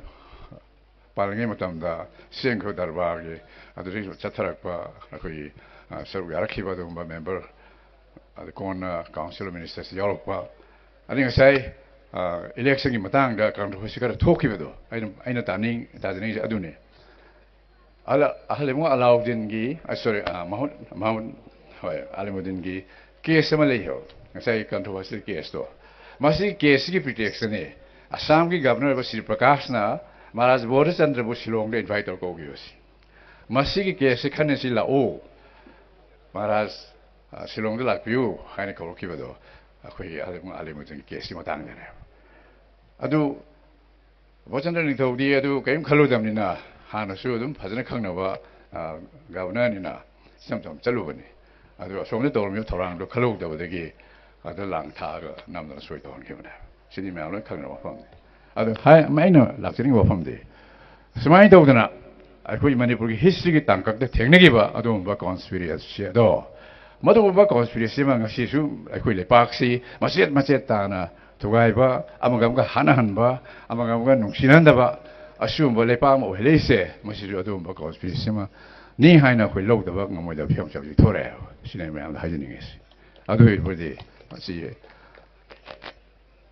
ꯄꯥꯜꯂꯤꯉꯩ ꯃꯇꯝꯗ ꯁꯦꯝꯈꯤꯕ ꯗꯔꯕꯥꯔꯒꯤ ꯑꯗꯨꯗꯒꯤ ꯆꯠꯊꯔꯛꯄ ꯑꯩꯈꯣꯏꯒꯤ, ꯑ, ꯁꯔꯨꯛ ꯌꯥꯔꯛꯈꯤꯕ ꯑꯗꯨꯒꯨꯝꯕ ꯃꯦꯝꯕꯔ, ꯑꯗ ꯀꯣꯟꯅ ꯀꯥꯎꯟꯁꯤꯜ ꯑꯣꯐ ꯃꯤꯅꯤꯁꯇꯔꯁ ꯌꯥꯎꯔꯛꯄ, ꯑꯗꯩ ꯉꯁꯥꯏ, ꯑ, ꯏꯂꯦꯛꯁꯟꯒꯤ ꯃꯇꯥꯡꯗ ꯀꯟꯇ꯭ꯔꯣꯚꯔꯁꯤ ꯈꯔ ꯊꯣꯛꯈꯤꯕꯗꯣ ꯑꯩꯅ, ꯑꯩꯅ ꯇꯥꯅꯤꯡ-, ꯇꯥꯖꯅꯤꯡꯉꯤꯁꯦ ꯑꯗꯨꯅꯤ꯫ ꯑꯂ-, ꯑꯍꯜ ꯏꯕꯨꯡ ꯑꯂꯥꯎꯗꯤꯟꯒꯤ, ꯑ, ꯁꯣꯔꯤ, ꯑ, ꯃꯍꯨꯠ, ꯃꯍꯨꯠ, ꯍꯣꯏ, ꯑꯂꯤꯃꯨꯗꯤꯟꯒꯤ ꯀꯦꯁ ꯑꯃ ꯂꯩꯌꯦꯕ, ꯉꯁꯥꯏꯒꯤ ꯀꯟꯇ꯭ꯔꯣꯚꯔꯁꯤꯌꯦꯜ ꯀꯦꯁꯇꯣ꯫ ꯃꯁꯤꯒꯤ ꯀꯦꯁꯁꯤꯒꯤ ꯄ꯭ꯔꯤꯇꯦꯛꯁꯇꯅꯦ ꯑꯁꯥꯝꯒꯤ ꯒꯚꯔꯅꯔ ꯑꯣꯏꯕ ꯁ꯭ꯔꯤ ꯄ꯭ꯔꯀꯥꯁꯅ ꯃꯍꯥꯔꯥꯖ ꯕꯣꯙꯆꯟꯗ꯭ꯔꯕꯨ ꯁꯤꯂꯣꯡꯗ ꯏꯟꯚꯥꯏꯠ ꯇꯧꯔ ꯀꯧꯈꯤꯕꯁꯤ꯫ ꯃꯁꯤꯒꯤ ꯀꯦꯁꯁꯤ ꯈꯟꯅꯁꯤ ꯂꯥꯛꯎ, ꯃꯍꯥꯔꯥꯖ, ꯑ, ꯁꯤꯂꯣꯡꯗ ꯂꯥꯛꯄꯤꯌꯨ ꯍꯥꯏꯅ ꯀꯧꯔꯛꯈꯤꯕꯗꯣ ꯑꯩꯈꯣꯏꯒꯤ ꯑꯂꯤꯃꯨꯗꯤꯟꯒꯤ ꯀꯦꯁꯀꯤ ꯃꯇꯥꯡꯗꯅꯦꯕ꯫ ꯑꯗꯨ ꯕꯣꯆꯟꯗ꯭ꯔ ꯅꯤꯡꯊꯧꯗꯤ ꯑꯗꯨ ꯀꯔꯤꯝ ꯈꯜꯂꯨꯗꯕꯅꯤꯅ, ꯍꯥꯟꯅꯁꯨ ꯑꯗꯨꯝ ꯐꯖꯅ ꯈꯪꯅꯕ, ꯑ, ꯒꯕꯔꯅꯔꯅꯤꯅ ꯏꯆꯝ ꯆꯝ ꯆꯠꯂꯨꯕꯅꯤ꯫ ꯑꯗꯨ ꯑꯁꯣꯝꯗ ꯇꯧꯔꯝꯃꯤꯕ ꯊꯧꯔꯥꯡꯗꯣ ꯈꯜꯍꯧꯗꯕꯗꯒꯤ ꯑꯗ ꯂꯥꯡ ꯊꯥꯛꯑꯒ ꯅꯝꯗꯅ ꯁꯣꯏ ꯇꯧꯍꯟꯈꯤꯕꯅꯦ꯫ ꯁꯤꯗꯤ ꯃꯌꯥꯝ ꯂꯣꯏ ꯈꯪꯅꯕ ꯋꯥꯐꯝꯅꯤ꯫ ꯑꯗꯨ ꯍꯥꯏ-, ꯑꯩꯅ ꯂꯥꯛꯆꯅꯤꯡꯕ ꯋꯥꯐꯝꯗꯤ, ꯁꯨꯃꯥꯏꯅ ꯇꯧꯗꯅ ꯑꯩꯈꯣꯏ ꯃꯅꯤꯄꯨꯔꯒꯤ ꯍꯤꯁꯇ꯭ꯔꯤꯒꯤ ꯇꯥꯡꯀꯛꯇ ꯊꯦꯡꯅꯈꯤꯕ ꯑꯗꯨꯒꯨꯝꯕ ꯀꯣꯟꯁꯄꯤꯔꯦꯁꯤ ꯑꯗꯣ, ꯃꯗꯨꯒꯨꯝꯕ ꯀꯣꯟꯁꯄꯤꯔꯦꯁꯤ ꯑꯃ ꯉꯁꯤꯁꯨ ꯑꯩꯈꯣꯏ ꯂꯩꯄꯥꯛꯁꯤ ꯃꯆꯦꯠ ꯃꯆꯦꯠ ꯇꯥꯅ ꯊꯨꯒꯥꯏꯕ, ꯑꯃꯒ ꯑꯃꯒ ꯍꯥꯠꯅꯍꯟꯕ, ꯑꯃꯒ ꯑꯃꯒ ꯅꯨꯡꯁꯤꯅꯍꯟꯗꯕ, ꯑꯁꯤꯒꯨꯝꯕ ꯂꯩꯄꯥꯛ ꯑꯃ ꯑꯣꯏꯍꯜꯂꯛꯏꯁꯦ, ꯃꯁꯤꯁꯨ ꯑꯗꯨꯒꯨꯝꯕ ꯀꯣꯟꯁꯄꯤꯔꯦꯁꯤ ꯑꯃꯅꯤ ꯍꯥꯏꯅ ꯑꯩꯈꯣꯏ ꯂꯧꯗꯕ ꯉꯝꯃꯣꯏꯗꯕ ꯐꯤꯕꯝꯁꯦ ꯍꯧꯖꯤꯛ ꯊꯣꯔꯛꯑꯦꯕ꯫ ꯁꯤꯅꯤ ꯑꯩ ꯃꯌꯥꯝꯗ ꯍꯥꯏꯖꯅꯤꯡꯉꯤꯁꯤ꯫ ꯑꯗꯨ ꯑꯣꯏꯔꯕꯗꯤ ꯃꯁꯤ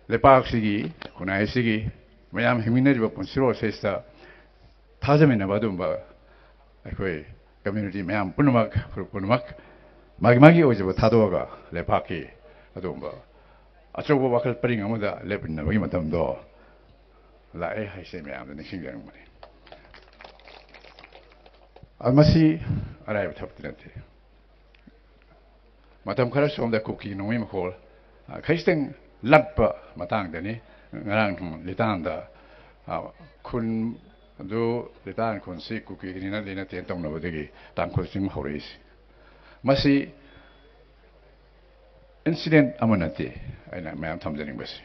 ꯂꯩꯄꯥꯛꯁꯤꯒꯤ, ꯈꯨꯟꯅꯥꯏꯁꯤꯒꯤ, ꯃꯌꯥꯝ ꯍꯤꯡꯃꯤꯟꯅꯔꯤꯕ ꯄꯨꯟꯁꯤꯔꯣꯜꯁꯤꯗ ꯊꯥꯖꯃꯤꯟꯅꯕ ꯑꯗꯨꯒꯨꯝꯕ ꯑꯩꯈꯣꯏ ꯀꯝꯃ꯭ꯌꯨꯅꯤꯇꯤ ꯃꯌꯥꯝ ꯄꯨꯝꯅꯃꯛ, ꯐꯨꯔꯨꯞ ꯄꯨꯝꯅꯃꯛ ꯃꯥꯒꯤ ꯃꯥꯒꯤ ꯑꯣꯏꯖꯕ ꯊꯥꯗꯣꯛꯑꯒ ꯂꯩꯄꯥꯛꯀꯤ ꯑꯗꯨꯒꯨꯝꯕ ꯑꯆꯧꯕ ꯋꯥꯈꯜ ꯄꯔꯤꯡ ꯑꯃꯗ ꯂꯦꯞꯃꯤꯟꯅꯕꯒꯤ ꯃꯇꯝꯗꯣ ꯂꯥꯛꯑꯦ ꯍꯥꯏꯁꯦ ꯃꯌꯥꯝꯗ ꯅꯤꯡꯁꯤꯡꯖꯅꯤꯡꯕꯅꯤ꯫ ꯑ, ꯃꯁꯤ ꯑꯔꯥꯏꯕ ꯊꯕꯛꯇꯤ ꯅꯠꯇꯦ꯫ ꯃꯇꯝ ꯈꯔ ꯁꯣꯝꯗ ꯀꯨꯀꯤ ꯅꯣꯡꯃꯩ ꯃꯈꯣꯜ, ꯑ, ꯈꯖꯤꯛꯇꯪ ꯂꯠꯄ ꯃꯇꯥꯡꯗꯅꯤ꯫ ꯉꯔꯥꯡ ꯂꯤꯇꯥꯟꯗ, ꯑ, ꯈꯨꯟ ꯑꯗꯨ, ꯂꯤꯇꯥꯟ ꯈꯨꯟꯁꯤ ꯀꯨꯀꯤꯒꯤꯅꯤ ꯅꯠꯇꯦ ꯅꯠꯇꯦꯅ ꯇꯧꯅꯕꯗꯒꯤ ꯇꯥꯡꯈꯨꯜ ꯆꯤꯡ ꯍꯧꯔꯛꯏꯁꯤ꯫ ꯃꯁꯤ incident ꯑꯃ ꯅꯠꯇꯦ꯫ ꯑꯩꯅ ꯃꯌꯥꯝ ꯊꯝꯖꯅꯤꯡꯕꯁꯤ,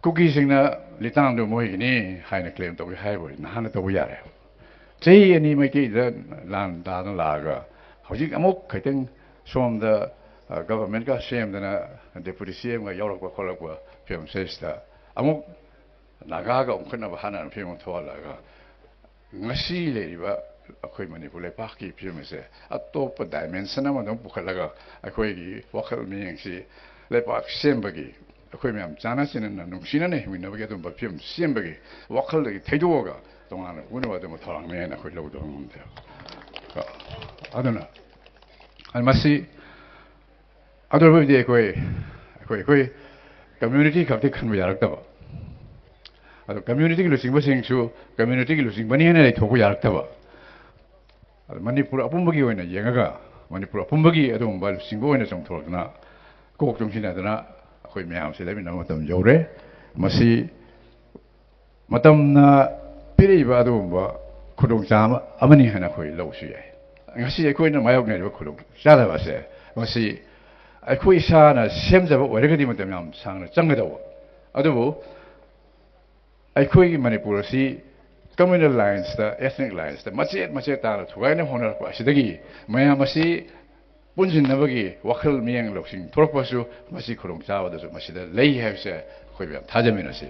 ꯀꯨꯀꯤꯁꯤꯡꯅ ꯂꯤꯇꯥꯟꯗꯨ ꯃꯣꯏꯒꯤꯅꯤ ꯍꯥꯏꯅ claim ꯇꯧꯒꯦ ꯍꯥꯏꯕ ꯑꯣꯏꯗꯤ ꯅꯍꯥꯟꯅ ꯇꯧꯕ ꯌꯥꯔꯦ꯫ ꯆꯍꯤ ꯑꯅꯤ ꯃꯥꯏꯀꯩꯗ ꯂꯥꯟ ꯇꯥꯗꯅ ꯂꯥꯛꯑꯒ ꯍꯧꯖꯤꯛ ꯑꯃꯨꯛ ꯈꯤꯇꯪ ꯁꯣꯝꯗ, ꯑ, governmentꯀ ꯁꯦꯝꯗꯅ, deputy C M ꯒ ꯌꯥꯎꯔꯛꯄ ꯈꯣꯠꯂꯛꯄ ꯐꯤꯕꯝꯁꯤꯗꯩꯁꯤꯗ ꯑꯃꯨꯛ ꯅꯥꯒꯥꯒ ꯑꯣꯟꯈꯠꯅꯕ ꯍꯥꯟꯅ ꯐꯤꯕꯝ ꯑꯃ ꯊꯣꯛꯍꯜꯂꯒ ꯉꯁꯤ ꯂꯩꯔꯤꯕ ꯑꯩꯈꯣꯏ ꯃꯅꯤꯄꯨꯔ ꯂꯩꯄꯥꯛꯀꯤ ꯐꯤꯕꯝ ꯑꯁꯦ ꯑꯇꯣꯞꯄ dimension ꯑꯃꯗ ꯑꯃꯨꯛ ꯄꯨꯈꯠꯂꯒ ꯑꯩꯈꯣꯏꯒꯤ ꯋꯥꯈꯜ ꯃꯤꯠꯌꯦꯡꯁꯤ ꯂꯩꯄꯥꯛ ꯁꯦꯝꯕꯒꯤ, ꯑꯩꯈꯣꯏ ꯃꯌꯥꯝ ꯆꯥꯟꯅ ꯆꯤꯟꯅꯅ ꯅꯨꯡꯁꯤꯅꯅ ꯍꯤꯡꯃꯤꯟꯅꯕꯒꯤ ꯑꯗꯨꯝꯕ ꯐꯤꯕꯝ ꯁꯦꯝꯕꯒꯤ ꯋꯥꯈꯜꯗꯒꯤ ꯊꯩꯗꯣꯛꯑꯒ ꯇꯣꯉꯥꯟꯅ ꯎꯅꯕ ꯑꯗꯨꯝꯕ ꯊꯧꯔꯥꯡꯅꯤ ꯍꯥꯏꯅ ꯑꯩꯈꯣꯏ ꯂꯧꯗꯕ ꯉꯝꯗꯦꯕ꯫ ꯀꯣ? ꯑꯗꯨꯅ ꯃꯁꯤ, ꯑꯗꯨ ꯑꯣꯏꯔꯕꯗꯤ ꯑꯩꯈꯣꯏ, ꯑꯩꯈꯣꯏ, ꯑꯩꯈꯣꯏ community ꯈꯛꯇꯤ ꯈꯟꯕ ꯌꯥꯔꯛꯇꯕ, ꯑꯗꯣ communityꯒꯤ ꯂꯨꯆꯤꯡꯕꯁꯤꯡꯁꯨ communityꯒꯤ ꯂꯨꯆꯤꯡꯕꯅꯤ ꯍꯥꯏꯅ ꯂꯩꯊꯣꯛꯄ ꯌꯥꯔꯛꯇꯕ, ꯑꯗꯨ ꯃꯅꯤꯄꯨꯔ ꯑꯄꯨꯝꯕꯒꯤ ꯑꯣꯏꯅ ꯌꯦꯡꯉꯒ, ꯃꯅꯤꯄꯨꯔ ꯑꯄꯨꯝꯕꯒꯤ ꯑꯗꯨꯒꯨꯝꯕ ꯂꯨꯆꯤꯡꯕ ꯑꯣꯏꯅ ꯆꯣꯡꯊꯣꯔꯛꯇꯅ, ꯀꯣꯛ ꯆꯨꯡꯁꯤꯟꯅꯗꯅ ꯑꯩꯈꯣꯏ ꯃꯌꯥꯝꯁꯤ ꯂꯩꯃꯤꯟꯅꯕ ꯃꯇꯝ ꯌꯧꯔꯦ꯫ ꯃꯁꯤ ꯃꯇꯝꯅ ꯄꯤꯔꯛꯏꯕ ꯑꯗꯨꯒꯨꯝꯕ ꯈꯨꯗꯣꯡꯆꯥꯕ ꯑꯃꯅꯤ ꯍꯥꯏꯅ ꯑꯩꯈꯣꯏ ꯂꯧꯕꯁꯨ ꯌꯥꯏ꯫ ꯉꯁꯤ ꯑꯩꯈꯣꯏꯅ ꯃꯥꯌꯣꯛꯅꯔꯤꯕ ꯈꯨꯗꯣꯡꯆꯥꯗꯕ ꯑꯁꯦ, ꯃꯁꯤ ꯑꯩꯈꯣꯏ ꯏꯁꯥꯅ ꯁꯦꯝꯖꯕ ꯑꯣꯏꯔꯒꯗꯤ ꯃꯇꯝ ꯌꯥꯝ ꯁꯥꯡꯅ ꯆꯪꯒꯗꯧꯕ꯫ ꯑꯗꯨꯕꯨ ꯑꯩꯈꯣꯏꯒꯤ ꯃꯅꯤꯄꯨꯔ ꯑꯁꯤ communal linesꯇ, ethnic linesꯇ ꯃꯆꯦꯠ ꯃꯆꯦꯠ ꯇꯥꯅ ꯊꯨꯒꯥꯏꯅꯕ ꯍꯣꯠꯅꯔꯛꯄ ꯑꯁꯤꯗꯒꯤ ꯃꯌꯥꯝ ꯑꯁꯤ ꯄꯨꯟꯁꯤꯟꯅꯕꯒꯤ ꯋꯥꯈꯜ ꯃꯤꯠꯌꯦꯡ ꯂꯧꯁꯤꯡ ꯊꯣꯛꯂꯛꯄꯁꯨ ꯃꯁꯤ ꯈꯨꯗꯣꯡꯆꯥꯕꯗꯁꯨ ꯃꯁꯤꯗ ꯂꯩ ꯍꯥꯏꯕꯁꯦ ꯑꯩꯈꯣꯏ ꯃꯌꯥꯝ ꯊꯥꯖꯃꯤꯟꯅꯁꯤ꯫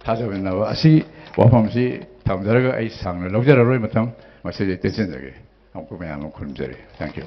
ꯊꯥꯖꯃꯤꯟꯅꯕ ꯑꯁꯤ, ꯋꯥꯐꯝꯁꯤ ꯊꯝꯖꯔꯒ ꯑꯩ ꯁꯥꯡꯅ ꯂꯧꯖꯔꯔꯣꯏ ꯃꯇꯝ, ꯃꯁꯤꯗꯤ ꯇꯦꯟꯁꯤꯟꯖꯒꯦ꯫ ꯑꯃꯨꯛꯀ ꯃꯌꯥꯝ ꯑꯃ ꯈꯨꯔꯨꯝꯖꯔꯤ꯫ Thank you꯫